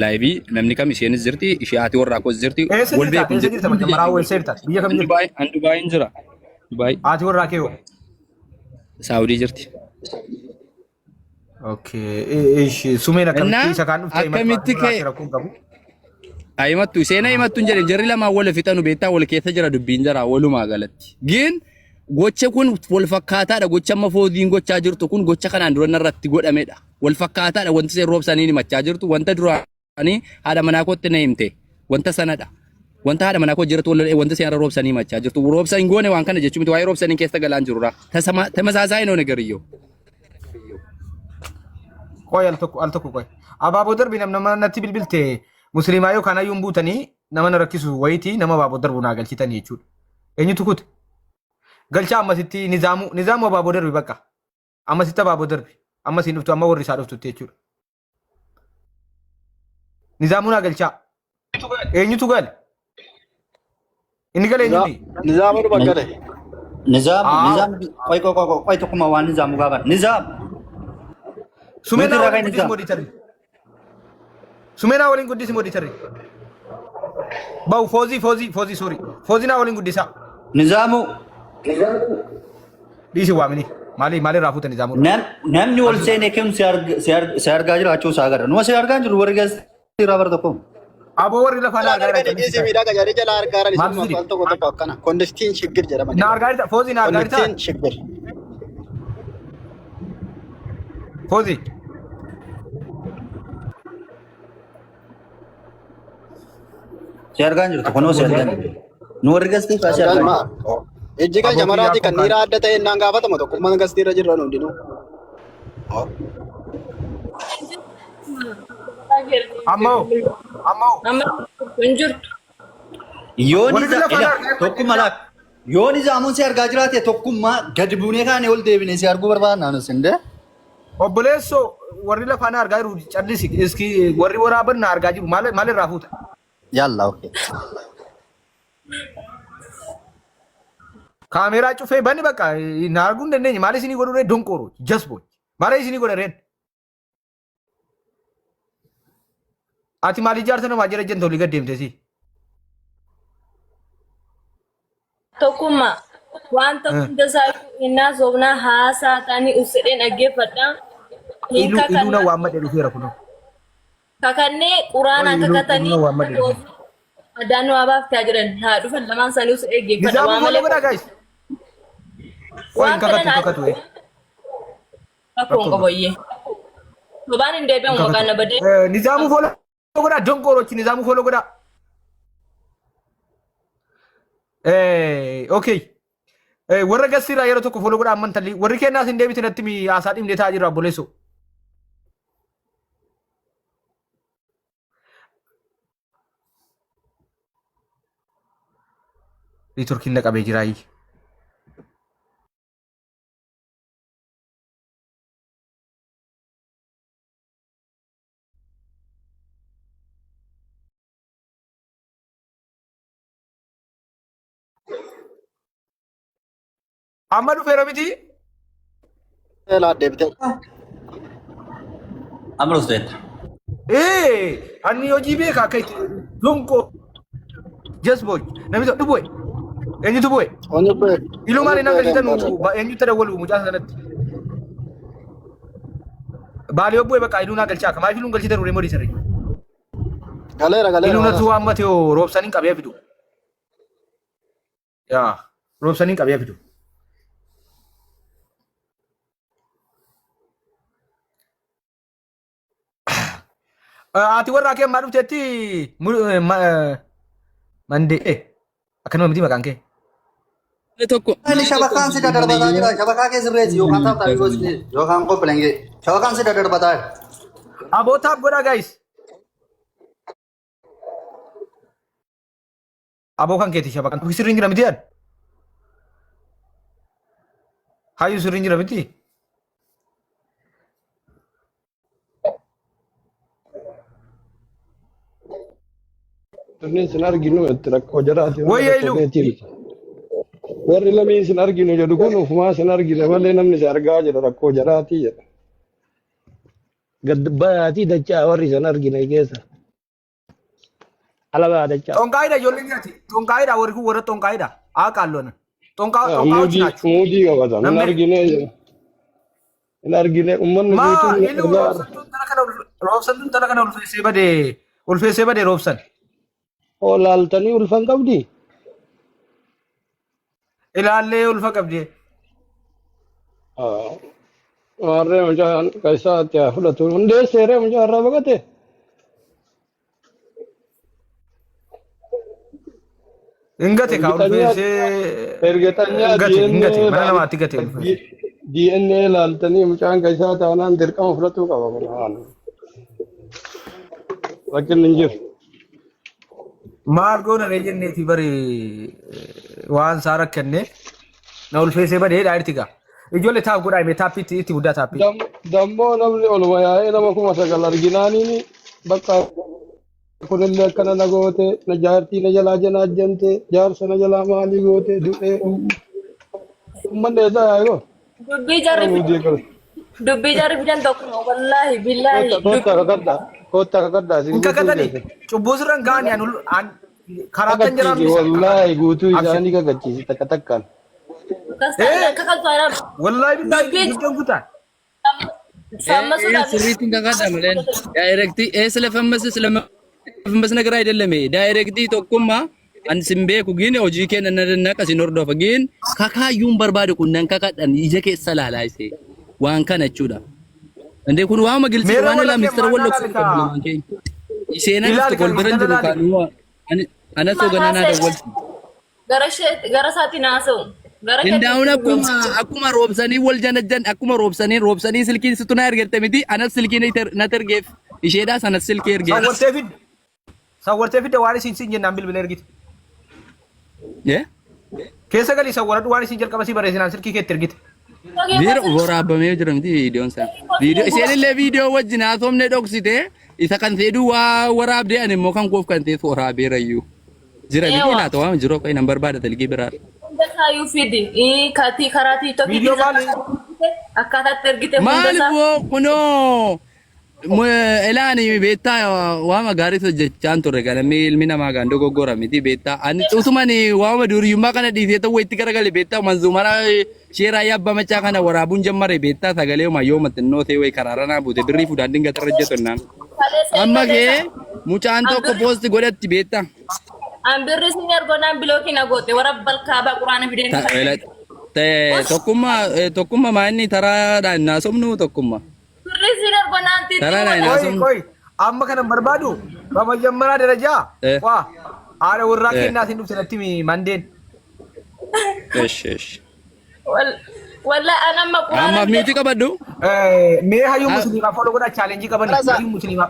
Live namni kam isheenis jirti ishee haati warraa koos jirti Eessa wal jirta? beeku Eessa jirta? Maraa eessa jirta? Biyya kam jirta? Dubaay an Dubaayin jira. Dubaay Haati warraa kee hoo? Saawudii jirti. Okay. Ishi sumeen akkamitti Innaa isa kaan dhuftee himattu akkamitti haati warraa kee kee rakkoon qabu? Himattu seenaa himattu hin jedhin jarri lamaan wal fixanu beektaa wal keessa jira dubbiin jara walumaa galatti. Gin gocha kun wal fakkaataadha gocha amma fooziin gochaa jirtu kun gocha kanaan dura narratti godhamedha. Wal fakkaataadha wanti seen roobsaniin himachaa jirtu wanta duraanii haadha manaa kootti na himte wanta sanadha. Wanta haadha manaa koo jirtu wal wanta seen roobsanii himachaa jirtu. Roobsa hin goone waan kana jechuun miti waa'ee roobsanii keessa galaan jirura. Tamasaasaa hin oone gariyyoo. Qoy al tokko al tokko qoy. Abaaboo darbi nam nama natti bilbilte musliimaa yookaan hayyuun buutanii nama na rakkisu wayitii nama abaaboo darbu naa galchitanii jechuudha. Eenyutu kute? Galchaa ammasitti nizaamu nizaamu abaaboo darbi bakka. Ammasitti abaaboo darbi. Amma siin dhuftu amma warri isaa dhuftutti jechuudha. Nizaamuu naa galchaa. Eenyutu gale? Inni gale eenyuti? Nizaama dhuma gale. Nizaam, Aaw. nizaam, qoy qoy qoy qoy tokkuma waan nizaamu gaafan. Nizaam, Sumeenaa nuti waliin ragaa guddisi nizaam. moderator. Sumeenaa waliin guddisi moderator. Bahu foozii foozii foozii sorry. Foozinaa waliin guddisaa. Nizaamu, Dhiisi waamini. Maali maali irraa fuute nizaamuu? namni ol seenee kam si argaa jiraachuu isaa agarra. Numa si argaa hin jiru warri gaazexaa irraa bara tokko. Aboo warri lafaa na Jala argaa argani jirtan dhiisii miidhaga jedhanii jala argaaran Maal isin fidi? al tokko tokko akkana. Kondistiin shiggir jedhama. Na argaa jirta foozii na argaa jirta. Kondistiin shiggir. Foozii. Si argaa hin jirtu kunoo si argaa hin jirtu. Nu warri gaazexaa irraa si Argaan argaa hin maa? jirtu. Ijji kan Aboo shamaraati kiyyaa kan kun dhiiraa adda ta'e innaan gaafatama tokkummaan gastii irra jirran hundinuu. Ammoo ammoo Amma hin jirtu. Yoo warri niza lafaa ila na argaa tokkummaa laak. Yoo nizaamuun si argaa jiraate tokkummaa gadi buunee kaane ol deebinee si arguu barbaadna nus hindee. Obboleessoo warri lafaa na argaa jiru callisi iski warri waraaban na argaa jiru maal maal irraa fuuta? Yalla okay. Kaameeraa cufee bani bakka na arguu hin dandeenye maal isinii godhu ree donqooro jasboon maal isinii godha reen? Ati maal ijaarsa namaa jala jenta olii gad deemte si? Tokkummaa wanta hunda isaa innaa soobnaa haasaa ta'anii uffadheen dhaggeeffadha. Hin Iluu iluu na kakannaa waammadhe dhufeera kunoo. kakannee Qoy quraanaan iluu iluu kakatanii na waammadhe dhufeera. addaan nu baaftee jiran haa dhufan lamaan isaanii uffadhee dhaggeeffadha Nizaamu waa follow malee godhaa guys. Qoy hin waan kakatu fedhan hin haa kakatu ee. rakkoon Rakkoon qabu qabu. iyyee. Sobaan hin Hin deebi'amu kakatu. maqaan na badee. Nizaamu follow godhaa donqoorochi nizaamu follow godhaa. Okay. Warra gassiirraa yeroo tokko follow godhaa amman talli warri kennaas hin deebitin natti mi haasaa dhimne taa'aa jiru obboleessoo. Neetworkiin na qabee jiraayi. Amma dhufeera miti. Eelaa deebitee. Amma dhufteetta. Ee, ani hojii beeka akka itti donqoo. Just boy. Namni tokko bu'e. Eenyutu bu'e? Onye bu'e. Iluu maali Onye nan bu'e galchitan deemtaa. eenyutti dawwalu mucaa sanatti? Baaliyoo bu'e bakka iluu naa galchaa akka maaliif iluun galchitan uree modii saree? Galeera galeera. Iluu natu waan matee roobsaniin qabee fidu. Yaa roobsaniin qabee fidu. Ati warraa kee ammaa dhufteetti mandee akkanuma miti maqaan kee. Tokko Inni shabakaan si dadarbataa jira. Shabakaa kee sirreessi yookaan taaf taafii gosi yookaan qophiin shabakaan si dadarbataa jira. Aboo taap godhaa guys. Aboo kan keeti shabakaan sirriin jira miti yan. Hayyuu sirriin jira miti. Turniin sin arginu itti rakkoo jaraati malee Wayya rakkoo iluu. keetii miti. Warri lameen sin arginu jedhu kun ofumaa sin argine malee namni si argaa jira rakkoo jaraatii jedha. Gad bayaatii dachaa warri san argine keessa. Ala baa dachaa. Xonqaayidha ijoolleen nyaati. Xonqaayidha warri kun warra xonqaayidha. Haa qaalloona. Xonqaa xonqaa Muudii hojii muudii qabata. Hin Namni argine jedha. Hin argine uummanni maa guutuun iluu argaa roobsantuun tana kana roobsantuun tana kana ulfeessee badee ulfeessee badee roobsan. Olaaltanii ulfan qabdi. Ilaallee ulfa qabdee. Warree mucaan keessaa itti haa fudhatu. Hundee seeree mucaa irraa baqate. Hin gate kaa Ergixanyaa ulfeessee ergixanyaa hin gate hin DNA gate mana namaatti gate ulfeessee. DNA laaltanii mucaan keessaa taanaan dirqama fudhatuu qaba kun waan rakkinni hin jiru. Maal goona ree jenneeti bari waan isaa rakkanne na ulfeessee badee dhaa irti gaa. Ijoollee taaf godhaa hime taappii itti itti guddaa taappii. Dammoo namni oluma yaa'ee nama 9,000 arginaaniin bakka kunillee akkana na goote na jaartii na jalaa janaajjante jaarsa na jalaa maalii goote du'ee uummanni eessaa yaa'e koo? Dubbii jarri Muudii fidan kana. dubbii jarri fidan tokkuma wallaahi billaahi Kotta kotta kakadhaa kotta kakadhaa isin Hin guutuu kakatani keessa. cubbuu sirra hin ga'ani an an karaattan jiraan Kakachiisi misa wallaahi guutuu Abshir. isaanii kakachiisi takka takkaan. akkas ta'an Eh akka kalfaadhaan wallahi billahi dubbii dubbiin kutaa. fammasudhaaf ስሪትን ከካዳ መለን ዳይሬክቲ ስለፈመስ ስለመፈመስ ነገር አይደለም። ዳይሬክቲ tokkumma an sin beeku gin hojii kee nan dannaqa sin hordofa gin kakaayyuun barbaade kun nan kakadhan ija keessa laalaa isee waan kana jechuudha. Indee kun waama gilsi Meera waan wala ilaa kee mistara maal wal laali dhoksuun qabdu kaa. lamaan keenya. Seenaan Ilaali dhuftu kan kol bira hin intala jiru laali. kaanuu anas hoogganaa dawwalti. gara ishee gara isaatiin haasa'u gara keetti Indaa'uun akkuma akkuma roobsanii wal janajjan akkuma roobsanii roobsanii silkiin situ na ergerte miti anas silkii na ergeef isheedhaas anas silkii ergeef. Sawwartee fidda. Sawwartee fidda waan isin siin jennaan bilbila ergite. Eh? Keessa galii sawwaradhu waan isin jalqaba si barreessinaan silkii keetti ergite. Viira waraabamee jira miti viidiyoon isaa. Viidiyoo isheen illee viidiyoo wajjin haasofne dhoksite isa kan ta'e duwwaa waraabdee ani immoo kan koof kan ta'e waraabeerayyuu. Jira miti Eewa. laata waan jiru qoyi nan barbaada talgii biraa. Hunda isaayyuu fidi. Katii karaa tiiktokii Viidiyoo maali? akkaataatti ergite hunda Maal isaa. boo kunoo ilaani beektaa waama gaariis hojjechaan turre ganamni ilmi namaa gaan dogoggora miti beektaa ani utumani waama duriyyummaa kana dhiisee ta'uu itti garagale beektaa manzuumara sheeraa yaabba macaa kana waraabuun jammare beektaa sagalee homaa yoo maxinnoo ta'e wayi karaara naa buute birrii fuudhaan dingatarra hojjetu naan. Kaleessa Amma ilma kee keessa. mucaan tokko poosti godhatti beektaa. An birri sin ergonaan bilookii na goote warra balkaabaa quraana fideen. Tokkummaa tokkummaa maanni taraadhaan naasofnu tokkummaa. Birri sin ergonaan Taraadhaan Qoy naasofnu. qoy amma kanan barbaadu bamajammaraa darajaa waa haadha warraa kennaatiin dhufte natti himi mandeen. Esh esh. Walla an amma quraana Ammaaf miitii qabadhu. Mee hayyuu musliimaa follow godhaa challenge qabani hayyuu musliimaa.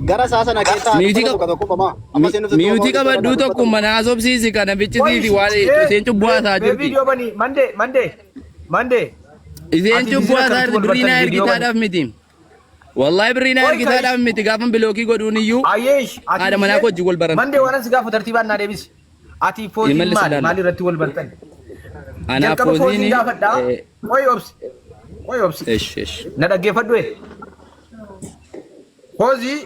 Gara isaa sana keessaa Miitii dubbata qab- tokko tokkummaa. Amma isin dhufte Miitii qabadhu tokkummaa naasobsiisi kana fichisiisi waan isheen cubbuu haasaa Mee jirti. viidiyoo bani mandee mandee mandee. Isheen Ati cubbuu jijjiirra haasaa akkamitti jirti wal birrii bartan naa viidiyoo bani. ergitaadhaaf miti. Wallahi birrii naa Qoy ergitaadhaaf miti gaafa bilookii godhuun iyyuu Ayyeesh ati haadha manaa koo wajjin wal baran. Mandee waan asi gaafa tartiibaan naa deebisi. Ati fooziin Imalli maali silaalla. maali irratti wal bartan? Anaa Jalqaba fooziin fooziin gaafadhaa. Qoy obsi. Qoy obsi. Esh esh. Na dhaggeeffadhu. Foozii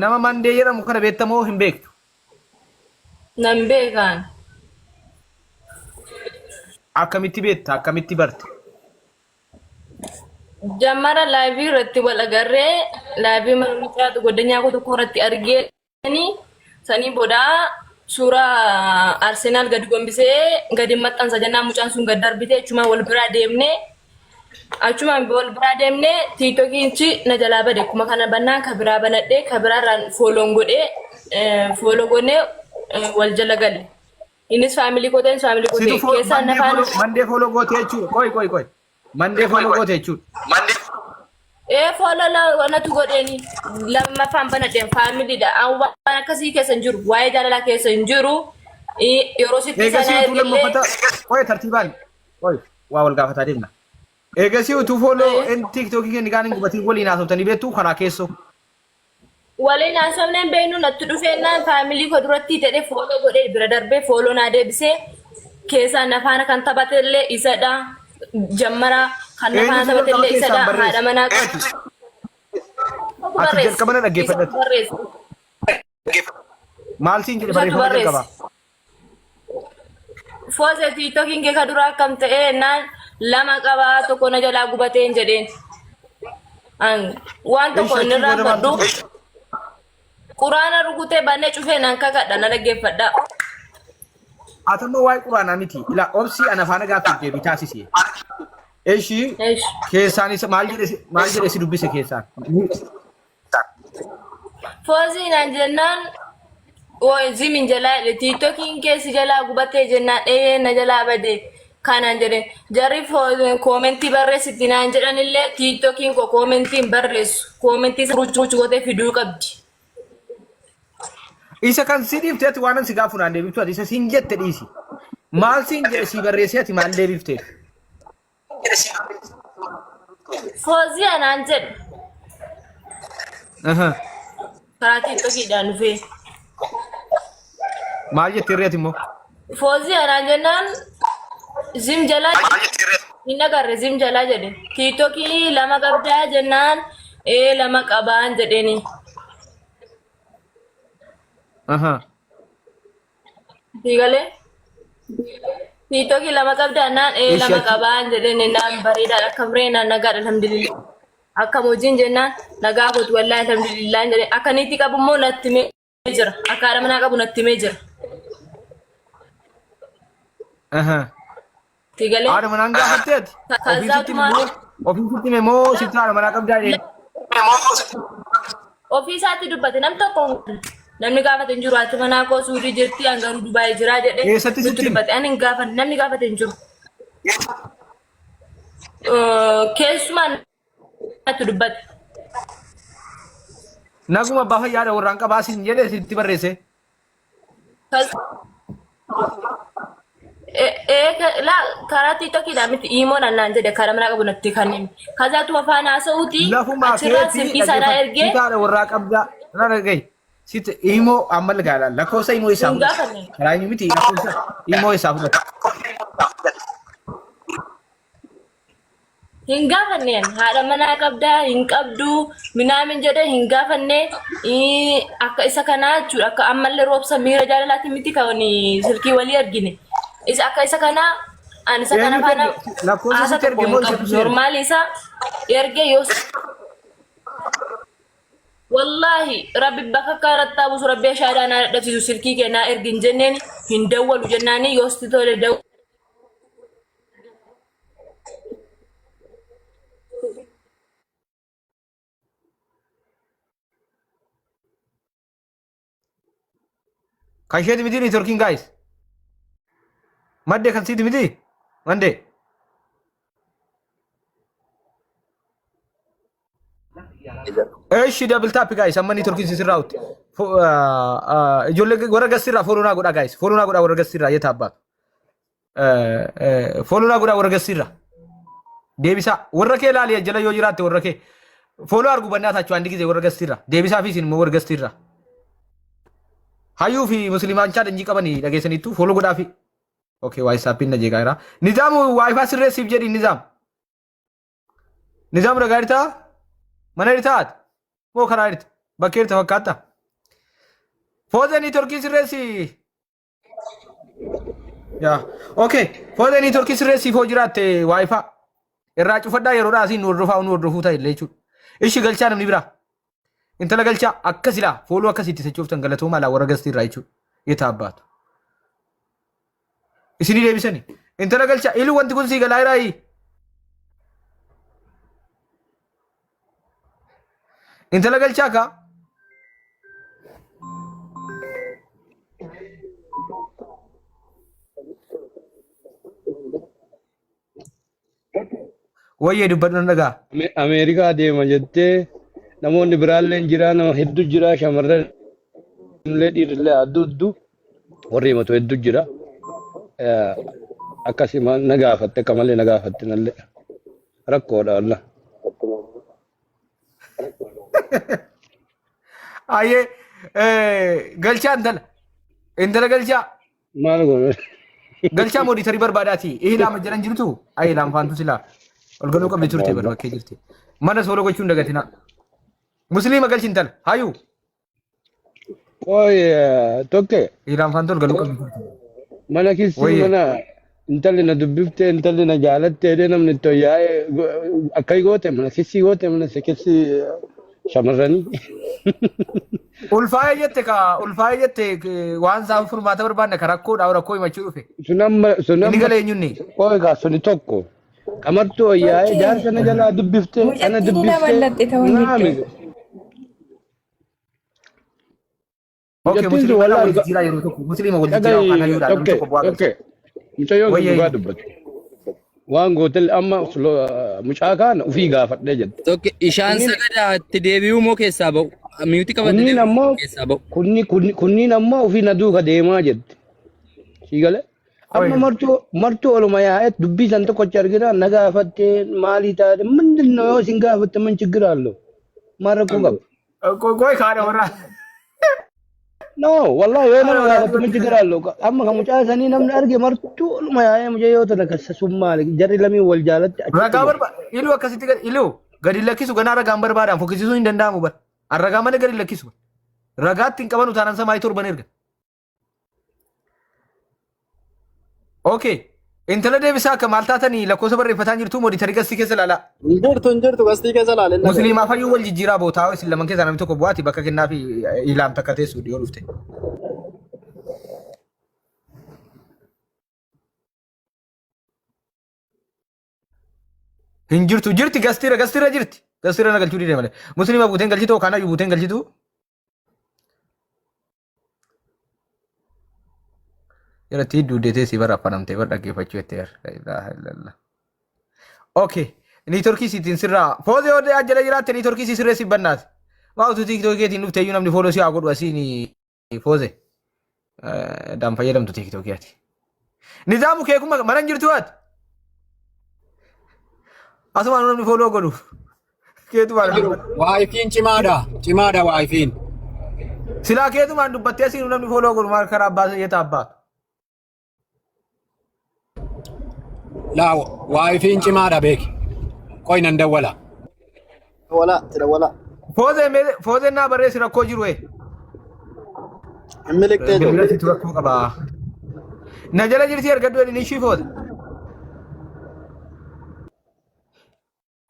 nama mandee jedhamu kana beektamoo hin beektu? Nan beekaan. Akkamitti beekta? Akkamitti barte? Jammara laayivii irratti wal agarree laayivii mana mucaatu goddanyaa koo tokko irratti argeeni sanii booda suuraa Arsenaal gadi gombisee gadi maxxansa jennaan mucaan sun gad darbite achumaan wal biraa deemnee achumaan wal biraa deemnee tiiktokiinchi na jalaa bade akkuma kana bannaan ka biraa banadhee ka biraarraan fooloon godhee fooloo godhee wal jala gale. Innis faamilii koo ta'e innis faamilii koo Situ ta'e fo- keessaan na mandee faana. follow mandee follow goote jechuudha. Qoy qoy qoy. Mandee follow goote jechuudha. Ee fooloo natu godheeni lammaffaan banadheen faamiliidha. An waan akkasii keessa hin jiru. Waa'ee jaalalaa keessa hin jiru. Yeroo sitti Eegasii sana utuu ergillee lammaffata qoy tartiibaan qoy waa wal gaafataa deemna. Eegasii utuu follow en tiiktookii kenni kaan hin gubatiin waliin haasoftanii beektu karaa keessoo. Waliin haasofnee hin beeknu natti dhufeennaan faamilii koo duratti jedhee fooloo godhee bira darbee fooloo naa deebisee keessaa na faana kan taphate illee isadha. Jammara kan na faana Eenyutu taphate jalqaba illee keessaan isadha. barreesse? Haadha manaa Ati barreesse. jalqaba na dhaggeeffadhati. Isatu barreesse. Maal siin jedhe Isatu barreeffama barreesse. jalqabaa? Foozee tiiktookiin kee ka duraa akkam ta'ee naan lama qabaa tokko na jalaa gubateen jedheen. An waan tokko Eessi inni achiin booda irraanfadhu maaltu ta'e? quraana rukutee bannee cufee naan kakadha na dhaggeeffadha. Ati amma waa'ee quraanaa miti. Ilaa obsii ana faana gaaffiif deebii taasisi. Eshi Eesh. keessaan isa maal jedhe maal jedhe si dubbise keessaan? Foozii naan jennaan woi zimin jalaa jedhe tiiktookiin kee si jalaa gubatee jennaan ee na jalaa bade kanaan jedhe jarri koomentii barreessitti naan jedhanillee tiiktookiin koo koomentii hin barreessu koomentii ruuch gootee fiduu qabdi. Isa kan si dhiifte ati waan si gaafu naan deebiftu ati isa siin jette dhiisi. Maal siin jedhe si barreessee ati maal deebifteef? Foozii anaan jedhe Aha. karaa tiiktookiidhaan dhufee. Maal jettee irreeti immoo? Foozii anaan jennaan zim jalaa hin agarre zim jalaa jedhe. Tiiktokii lama qabdaa jennaan ee lama qabaan jedheeni. Aha. Siigalee tiiktokii lama qabdaa naan ee Eessi lama achi? qabaan jedheeni naan bareedaadha akkam ree naan nagaadha alhamdulillah. Akkam hojiin jennaan nagaa kootu wallaahi alhamdulillah jedheen akka niitii qabu immoo natti himee jira. Akka haadha manaa qabu natti himee jira. Aha. Siigalee Haadha manaan gaafattee ati? Ofii sitti Kazaatuma moo ofii sitti hime moo sitti haadha manaa qabdaa jedheen? Ofii isaatti dubbate nam tokko namni gaafate hin jiru haati manaa koo suudii jirti an garuu Dubaay jiraa jedhe Eessatti nutti sitti hime? dubbate ani hin gaafanne namni gaafate hin jiru. Keessumaa natti dubbate. Naguma abbaa fayyaadha warraan qabaa siin jedhe sitti barreesse. Laa karaa tiiktokiidhaan miti iimoodhaan naan jedhe karaa manaa qabu natti kan hime. Kazaatu afaan haasa'uuti Lafumaa achirraa keetii silkii sanaa dhaggeeffadhu. ergee Sitaadha warraa qabdaa. Na dhaga'i. Sit imoo amma gaala lakkoofsa imoo isaa hin fudhate. gaafanne. Karaa inni miti lakkoofsa imoo isaa fudhate. Hin gaafanneen haadha manaa qabdaa hin qabdu minaamin jedhe hin gaafanne. Akka isa kanaa jechuudha akka ammallee roobsa miira jaalalaati miti kan silkii walii argine isa akka isa kanaa ani isa kana Eenyutu faana erge? Lakkoofsa haasa sitti tokko erge hin moo qabu isatu si erge? normaali isa erge yoo wallaahi rabbi bakka akka irratti taabusu rabbi ashaadaa naa dadhabsiisu silkii kee naa ergi hin jenneen hin dawwalu jennaani yoo sitti tole Kan isheeti miti niitworkiin gaayis. Madde kan siiti miti? Mande. Eshi double tap guys amma niitworkiin si sirraa'utti. Ijoollee warra gassirraa fooloo naa godhaa guys. Fooloo naa godhaa warra gassirraa yeeta abbaatu. Fooloo naa godhaa warra gassiirra. Deebisaa warra kee laali jala yoo jiraatte warra kee. Fooloo argu bannaa taachuu andi gizee warra gassiirra. Deebisaa fi isin immoo warra gassiirra. Hayyuu fi musliimaanchaa danjii qabanii dhageessaniittu fooloo godhaa fi. Okay waayisaappiin na jeeqaa jira. Nizaamu waayifaa sirreessiif jedhi nizaam. Nizaamu dhagaa jirtaa? Mana jirtaa ati? Moo karaa jirta? Bakkee jirta fakkaatta? Foozee niitworkii sirreessi. Yaa. Okay. Foozee niitworkii sirreessiif hoo jiraatte waayifaa. Irraa cufadhaa yeroodhaa asiin nu hordofaa nu hordofuu ta'e illee jechuudha. Ishi galchaa namni biraa. Intala galchaa akka silaa fooluu akkasitti sochooftan galatoomaa laa warra gastii irraa jechuudha. Yetaa abbaatu. Isinii deebisani. Intala galchaa ilu wanti kun sii galaa jiraayi. Intala galchaa kaa. Wayyee dubbadhu nan dhagaa. Ameerikaa deema jettee namoonni biraallee jira nama hedduu jira shamarran illee dhiirrillee addu addu warri himatu hedduu jira. Akkasii na gaafatte akka malee na gaafatte nallee rakkoodha wallah. Ayyee galchaa intala. Intala galchaa. Maal goone? Galchaa mooditarii barbaadaati. Ihilaama jedhan jirtu. Ayi laanfaantu silaa. Ol galuu qabdi turte bar bakkee jirti. Mana sooloo gochuun dagatinaa. Musliima galchi intala. Hayuu. Qoy tokke Ihilaanfaantu ol galuu qabdi turte. mana kissii Wayyee. mana intalli na dubbiftee intalli na jaalattee jedhee namni itti yaa'ee akka goote mana kissii goote mana kissii shamarranii. Ulfaa'ee jette ka ulfaa'ee jette waan isaa furmaata barbaanne ka rakkoodha rakkoo himachuu dhufe. Sun amma sun Inni amma gala eenyunni? qoy kaa suni tokko qamartuu yaa'ee Tokke jaarsa na jalaa dubbiftee ana mucattiin dubbiftee daballatte ta'uun naami. jidduu. Okay, Mucattiin sun musliima walaa wal jijjiiraa yeroo tokko musliima wal jijjiiraa dhagahi yookaan hayyuudha namni tokke tokko bu'aa galcha. tokke mucayyoon sun Wayyee dhugaa dubbatti. Waan gootel amma mucaa kana ufii gaafadhee jette. Tokko ishaan Kunniin sagadaa itti deebi'uu moo keessaa ba'u? Miyuuti qabate kunniin deebi'uu ammoo keessaa ba'u. kunniin ammoo ufii na duuka deemaa jette. Sii galee? Amma Qoy. martuu martuu oluma yaa'ee dubbii san tokkochi argina na gaafatte maalii taate mindinno yoo isin gaafatte man chiggiraallo maal rakkoo qaba. Qoy kaadha warraa. No, wallahi yoo Kaadha nama warraa gaafatu duratti miti garaallo. Amma kan mucaa sanii namni arge martuu oluma yaa'ee mucayyoo tana kassasuun maali? Jarri lamiin wal jaalatti achitti Ragaa bahu. barbaada. Iluu akkasitti gad iluu gadi lakkisu ganaa ragaan barbaadan fokkisiisuun hin danda'amu bar. An ragaa malee gadi lakkisu. Ragaatti hin qabanu taanaan samaayii torban erga. Okay. Intala deebisaa akka maal taatanii lakkoofsa barreeffataa jirtu mooditarii gastii keessa ilaalaa. Hin jirtu hin jirtu gastii keessa ilaaleen dhagaye. Musliimaa fayyuu wal jijjiiraa bootaa isin laman keessaa namni tokko bu'aati bakka kennaa fi ilaam takka teessu dhiyoo dhufte. Hin jirtu jirti gastiira gastiira jirti. Gastiira na galchuu dide malee. Musliima buuteen galchitu yookaan hayyuu buuteen galchitu. Irratti duudee teessii bara affanamtee bara dhaggeeffachuu jettee la ilaaha illallah. Okay. Niitorkii siitiin sirraa. Foozee yoo jala jiraatte niitorkii sii sirreessi bannaati. Maa utuu tiiktookii keetiin dhufte iyyuu namni fooloo si haa godhu asiin foozee. Daan fayyadamtu tiiktookii ati. Nizaamu keekuma mana hin jirtu ati. Asumaan namni fooloo godhu. Keetumaan dubbata. Waayifiin cimaadha. Cimaadha waayifiin. Silaa keetumaan dubbattee asiin namni fooloo godhu maal karaa abbaa yeeta abbaa. Laa waayifiin cimaadha beeki. Qoy nan dawwala. Dawwalaa itti dawwalaa. Foozee mee foozeen naa barreessi rakkoo jiru ee. Hin miliqxee jiru. Bilbila situ rakkoo qaba. Na jala jirti argadhu jedhin ishii fooze.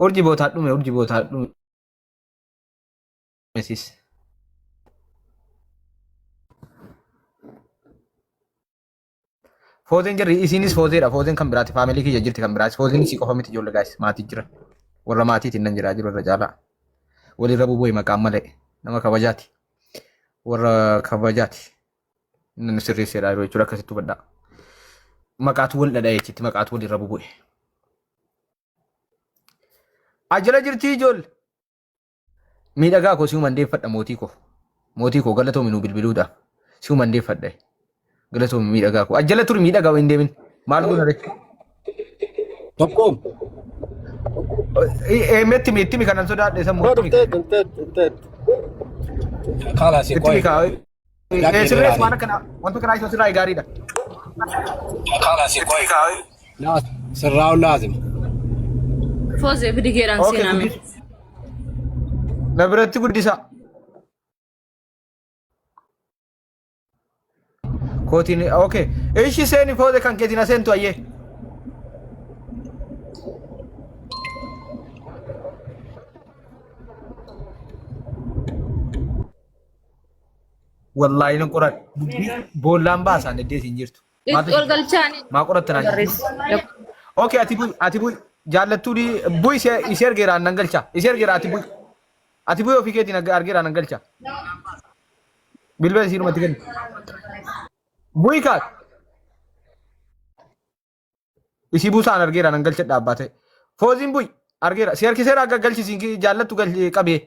Urji bootaa dhume urji bootaa dhume sis. Foozeen jirri isiinis foozeedha. Foozeen kan biraati. Faamilii kiyya jirti kan biraati. Foozeen isii qofa miti ijoollee gaayis maatii jira. Warra maatiitiin nan jiraa jiru irra caalaa. Walirra bubu'e maqaan malee nama kabajaati. Warra kabajaati. Inni sirreesseedha yeroo jechuudha akkasitti hubadhaa. Maqaatu wal dhadha'e jechitti maqaatu walirra bubu'e. Ajala jirti ijoollee. Miidhagaa koo si'uman deeffadha mootii koo. Mootii koo galatoomi nuu bilbiluudhaaf. Si'uman deeffadha. Galatoomi miidhagaa koo. Ajjala turi miidhagaa hin deemin. Maal goona ree? Tokko. Eemetti mi itti mi kanan sodaadhe sammuu Bro itti mi. dhufteet dhufteet dhufteet. Kaalaasi Itti mi qoy. kaa. Dhaqee Sirrees ilaali. waan akkana wanta kanaa isa sirraa gaariidha. Kaalaasi qoy. Sirraa'uun laazima. Foozee fidigeeraan Okay, seename. guddisa. Na biratti guddisa. Kootiin okay. Ishi seeni fooze kan keetiin aseentu ayyee. Wallaahi nan qoradha. Dubbii boollaan baasaan eddees hin jirtu. Maaltu Itti ol galchaani. Maa qoratta naan Barreessi. Okay, ati bu'i, ati bu'i. Jaallattuu di bu'i ishee argeeraan nan galcha. Ishee argeera ati bu'i. Ati bu'i ofii keetiin argeeraan nan galcha. Bilbila isiinumatti kenni. Bu'i kaat. Isii buusaan argeera nan galchadha abbaa ta'e. Fooziin bu'i argeera. Si harkiseera akka galchi siin jaallattu galchi qabee.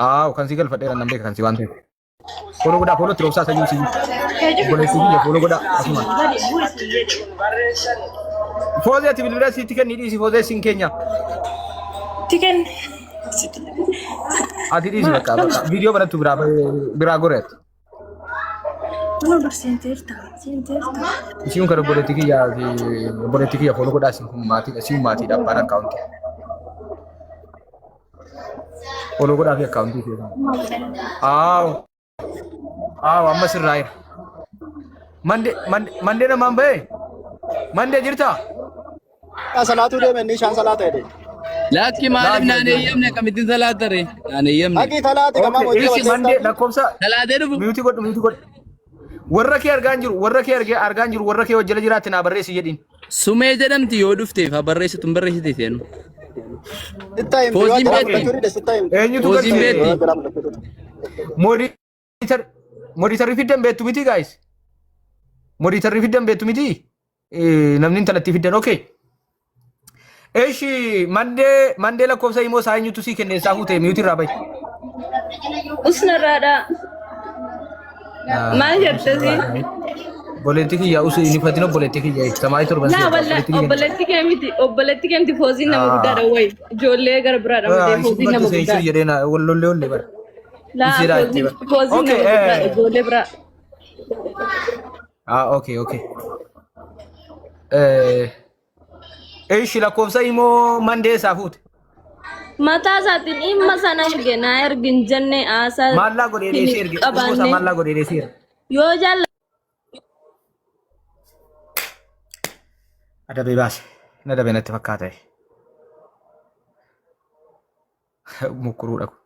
Aaw kan si galfadheera nan beeka kan si waan ta'eef. Follow godhaa follow itti roobsaa sayyuu si. Obboleessi kiyya follow godhaa asuma. Foozii ati bilbila siitti kennii dhiisi foozee siin keenya. Tiken. Ati dhiisi bakka bakka viidiyoo banattu biraa biraa gore ati. Isiin kan obboleetti kiyya fi obboleetti kiyya follow godhaa isin kun maatiidha isiin maatiidha abbaan akkaawuntii. Follow godhaa fi akkaawuntii ishee. Aaw aaw amma sirraa'eera. Mande mande mandee namaan ba'ee mandee jirtaa? Salaatuu deeme inni ishaan salaata jedhe. Lakki maaliif naan eeyyamne akkamittiin salaatare? Naan eeyyamne. Dhaqii talaati gamaa Okay, hojii ishi qabattee mandee lakkoofsa Salaatee dhufu. miyuutii godhu miyuutii godhu. Warra kee argaan jiru warra kee argee argaan jiru warra kee wajjala jiraatti naa barreessi jedhiin. Sumee jedhamti yoo dhufteef haa barreessitu hin barreessite seenu. Sitta himti yoo Fooziin jala beekti. mul'achuu dide sitta himti. Eenyutu Fooziin galche? beekti. Yoo jala mul'achuu dide. Modiitar modiitarri fiddan beektu miti guys. Modiitarri fiddan beektu miti. Namni intalatti fiddan okay. Eshi mandee mandee lakkoofsa immoo isaa eenyutu sii kenne isaa fuute miyuutii irraa bahi. Usnarraadha. Maal jette si? Obboleetti kiyya usu inni fatina obboleetti kiyya samaayii torban Laa walla obboleetti kee miti obboleetti kee miti fooziin nama guddaadha wayi ijoollee gara biraadha malee fooziin nama guddaadha. jedhee na wallollee ollee bara. Laa Isiidhaa itti bara. fooziin Okay, nama guddaadha ijoollee biraa. Ah, okay, okay. Eh, Ishi lakkoofsa immoo mandee isaa fuute. Mataa isaatiin dhimma sana erge naa ergi hin jenne haasaa Maallaa godhee hin dheesee erge. Immoo isaa qabaanne maallaa godhee dheesee erge. yoo jaalla Adabee baase. Hin adabee natti fakkaata. Mukkuruudha kun.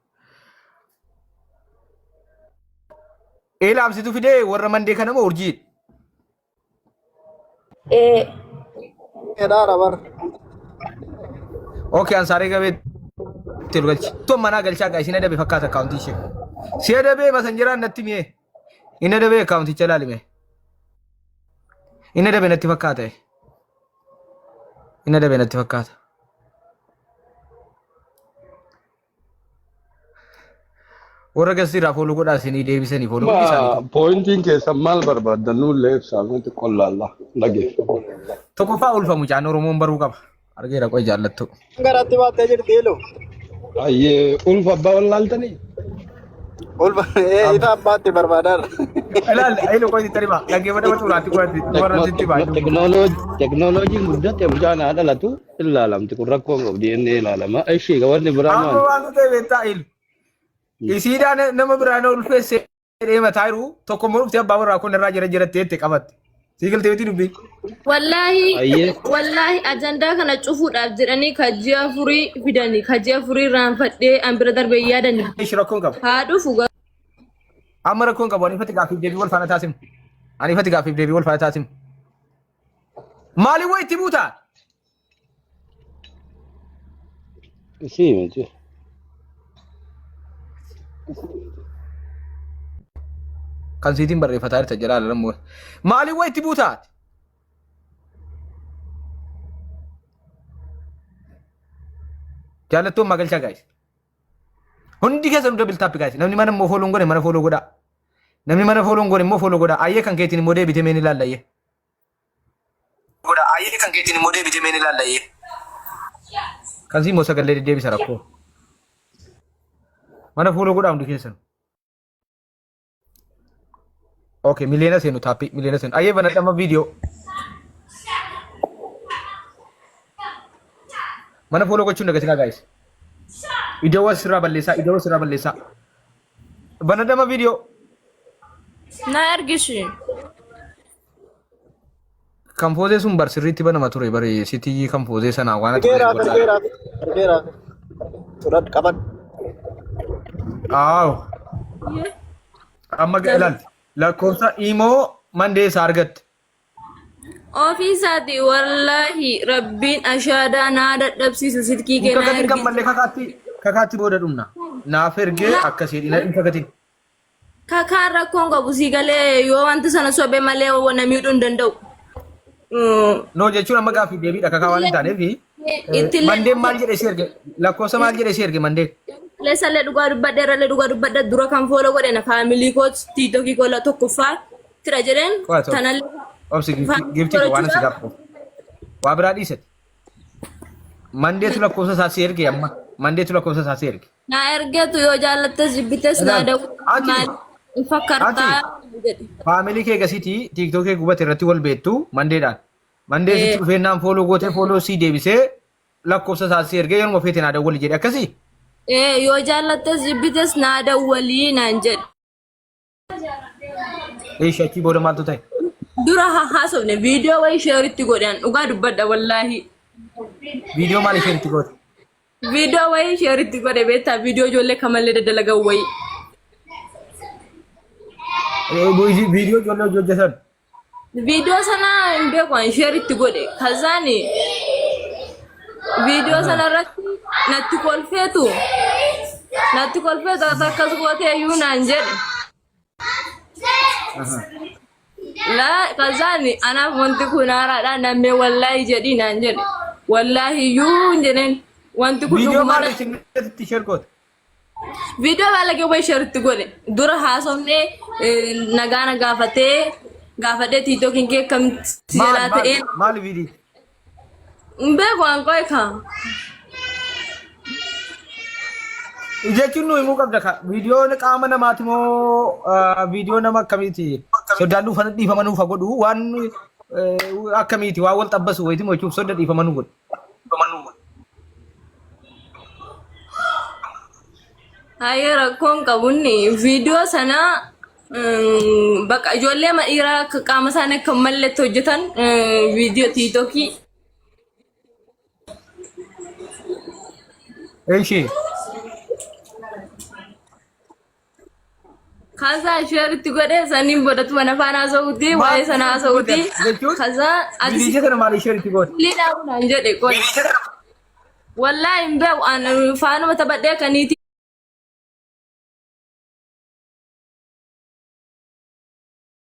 Eelaamsitu fidee warra mandee kana moo urjii? Ee. Edhaadha bar. Okay, ansaaree gabee itti ol galchi. Tun manaa galchaa gaa isin adabe fakkaata akkaawuntii ishee. Si adabee masanjaraan natti mi'ee. Inni adabee akkaawunticha ilaalime. Inni adabe natti fakkaata. Inni adabe natti fakkaata. Warra gastii irraa fooloo godhaa isinii deebisanii fooloo hundi isaanii. Ma poointiin keessan maal barbaaddan nullee ibsaa nuti qollaalla dhageeffatu. Tokkoffaa ulfa mucaan Oromoon baruu qaba. Argeera qoy jaallattu. Garatti baattee jirti elu. Ayyee ulfa abbaa wallaaltanii? Ulfa ifa abbaatti barbaadaadha. Ilaal ayilu qoy sitti hima. Dhaggeeffata mata uraatti qo'atti. Warra sitti hima. Teknooloojiin guddatte mucaan haa dhalatu ilaalamti kun rakkoo hin qabu DNA ilaalama. Ishii wanni biraa Amma maali? waan ta'e beektaa ilu. Isiidhaan nama biraan ulfeessee mataa jiru tokko immoo dhuftee abbaa warraa kun irraa jira jirattee itti qabatte. Sii galtee miti dubbii. Wallaahi Ayyee. wallaahi ajandaa kana cufuudhaaf jedhanii ka ji'a afurii fidanii ka ji'a afurii irraanfadhee an bira darbee yaadani. Ishi rakkoon qabu. Haa dhufu garuu. Amma rakkoon qabu ani ifatti gaaffiif deebii wal faana taasifnu. Ani ifatti gaaffiif deebii wal faana taasifnu. Maaliin wayi itti buutaa? Isii miti. Kan siitiin barreeffataa jirta jedhaa lalammoo. Maaliin wayi itti buutaa? Jaallattoon magalchaa gaayis. Hundi keessan hunda biltaappi gaayis. Namni mana immoo fooloon godhe mana fooloo godhaa. Namni mana fooloon godhe immoo fooloo godhaa. Ayyee kan keetiin immoo deebitee mee ni ilaalla ayyee. Godha ayyee kan keetiin immoo deebitee mee ni ilaalla ayyee. Kan sii immoo sagalee deddeebisa rakkoo. Mana fooloo godhaa hundi keessan. Okay, miliyoona seenu taappii miliyoona seenu. Ayyee banadha amma viidiyoo. Mana fooloo gochuun dagatinaa gaayis. Iddoowwan sirraa balleessaa iddoowwan sirraa balleessaa. Banadha amma viidiyoo. Na ergishi. Kan foozee sun bar sirriitti banama ture bari sitii kan foozee sanaa waan ati Argeera godhaa. argeera argeera. Fudhadhu qabadhu. Aaw. Amma ilaali lakkoofsa imoo mandee isaa argatte. Ofii isaati wallaahi rabbiin ashaadaa naa dadhabsiisu silkii kee naa Kakatin kan ergi. mallee kakaatti kakaatti booda dhumna. Naaf ergee akkasii hin kakatin. Kakaan rakkoon qabu sii galee yoo wanti sana sobe malee na miidhuu hin danda'u. No jechuun amma gaaffii deebiidha kakaa waan hin taaneef. Ittillee Mandeen maal jedhe si erge lakkoofsa maal jedhe si erge mandeen. Leessallee dhugaa dubbadhe irrallee dhugaa dubbadhe dura kan fooloo godhe na faamilii koo tiitokii koo la tokkoffaa tira jedheen Qo'atu. tanallee Obsi faamilii giiftii koo waan si godhachuudhaaf gaafatu. Waa biraa dhiisate. Mandeetu lakkoofsa isaa si erge amma. Mandeetu lakkoofsa isaa si erge. Na ergetu yoo jaallattes jibbites naa Ilaali. dawwii Ati maal hin ati fakkartaa jedhe. faamilii kee gasitii tiiktook kee gubate irratti wal beektu mandeedhaan. Mandee sitti dhufeennaan fooloo gootee fooloo sii deebisee lakkoofsa isaa si ergee yeruma feete naa dawwali jedhe akkasii. Ee yoo jaallattes jibbites naa dawwalii naan jedhe. Eeshi achii booda maaltu ta'e? Dura haa haasofne viidiyoo wayii sheeritti godhan dhugaa dubbadha wallaahi. Viidiyoo maal isheen itti goote? Viidiyoo wayii sheeritti godhe beektaa viidiyoo ijoollee kamallee daddalagan wayii. Viidiyoo ijoollee hojii hojjetan. Viidiyoo sana hin beeku ani sheeritti godhe. Kazaani viidiyoo sana irratti natti kolfeetu natti kolfeetu ati akkas gootee iyyuu naan jedhe. Laa kazaani anaaf wanti kun haaraadha nammee wallaahi jedhii naan jedhe. Wallaahi iyyuu hin jedheen wanti kun Viidiyoo maal dhugumadha. isin itti sheer goote? Viidiyoo baalagee wayii sheeritti godhe. Dura haasofnee nagaa na gaafatee gaafadhee tiiktookiin kee akkamitti si Maal jalaa maal ta'ee maal viidiyoo? hin beeku waan qo'e kaa. Jechuun nu himuu qabda ka. Viidiyoon qaama namaati moo viidiyoo nama akkamiiti? Soddaan nuuf dhiifama nuuf haa godhu waan akkamiiti waan wal xabbasu wayiiti moo jechuuf sodda dhiifama nu godhu. Hayyee rakkoon qabunni viidiyoo sana bakka ijoollee ma dhiiraa akka qaama isaanii akka hin malletti hojjetan viidiyoo tiiktookii Eshi. Kazaa sheeritti godhee saniin boodatti mana faana haasa'uuti waa'ee sana haasa'uuti. Kazaa ati Viidiyoo kana maal sheeritti goote? liidhaa naan jedhe qoy. Wallaahi hin beeku an faanuma taphadhee akkaniiti.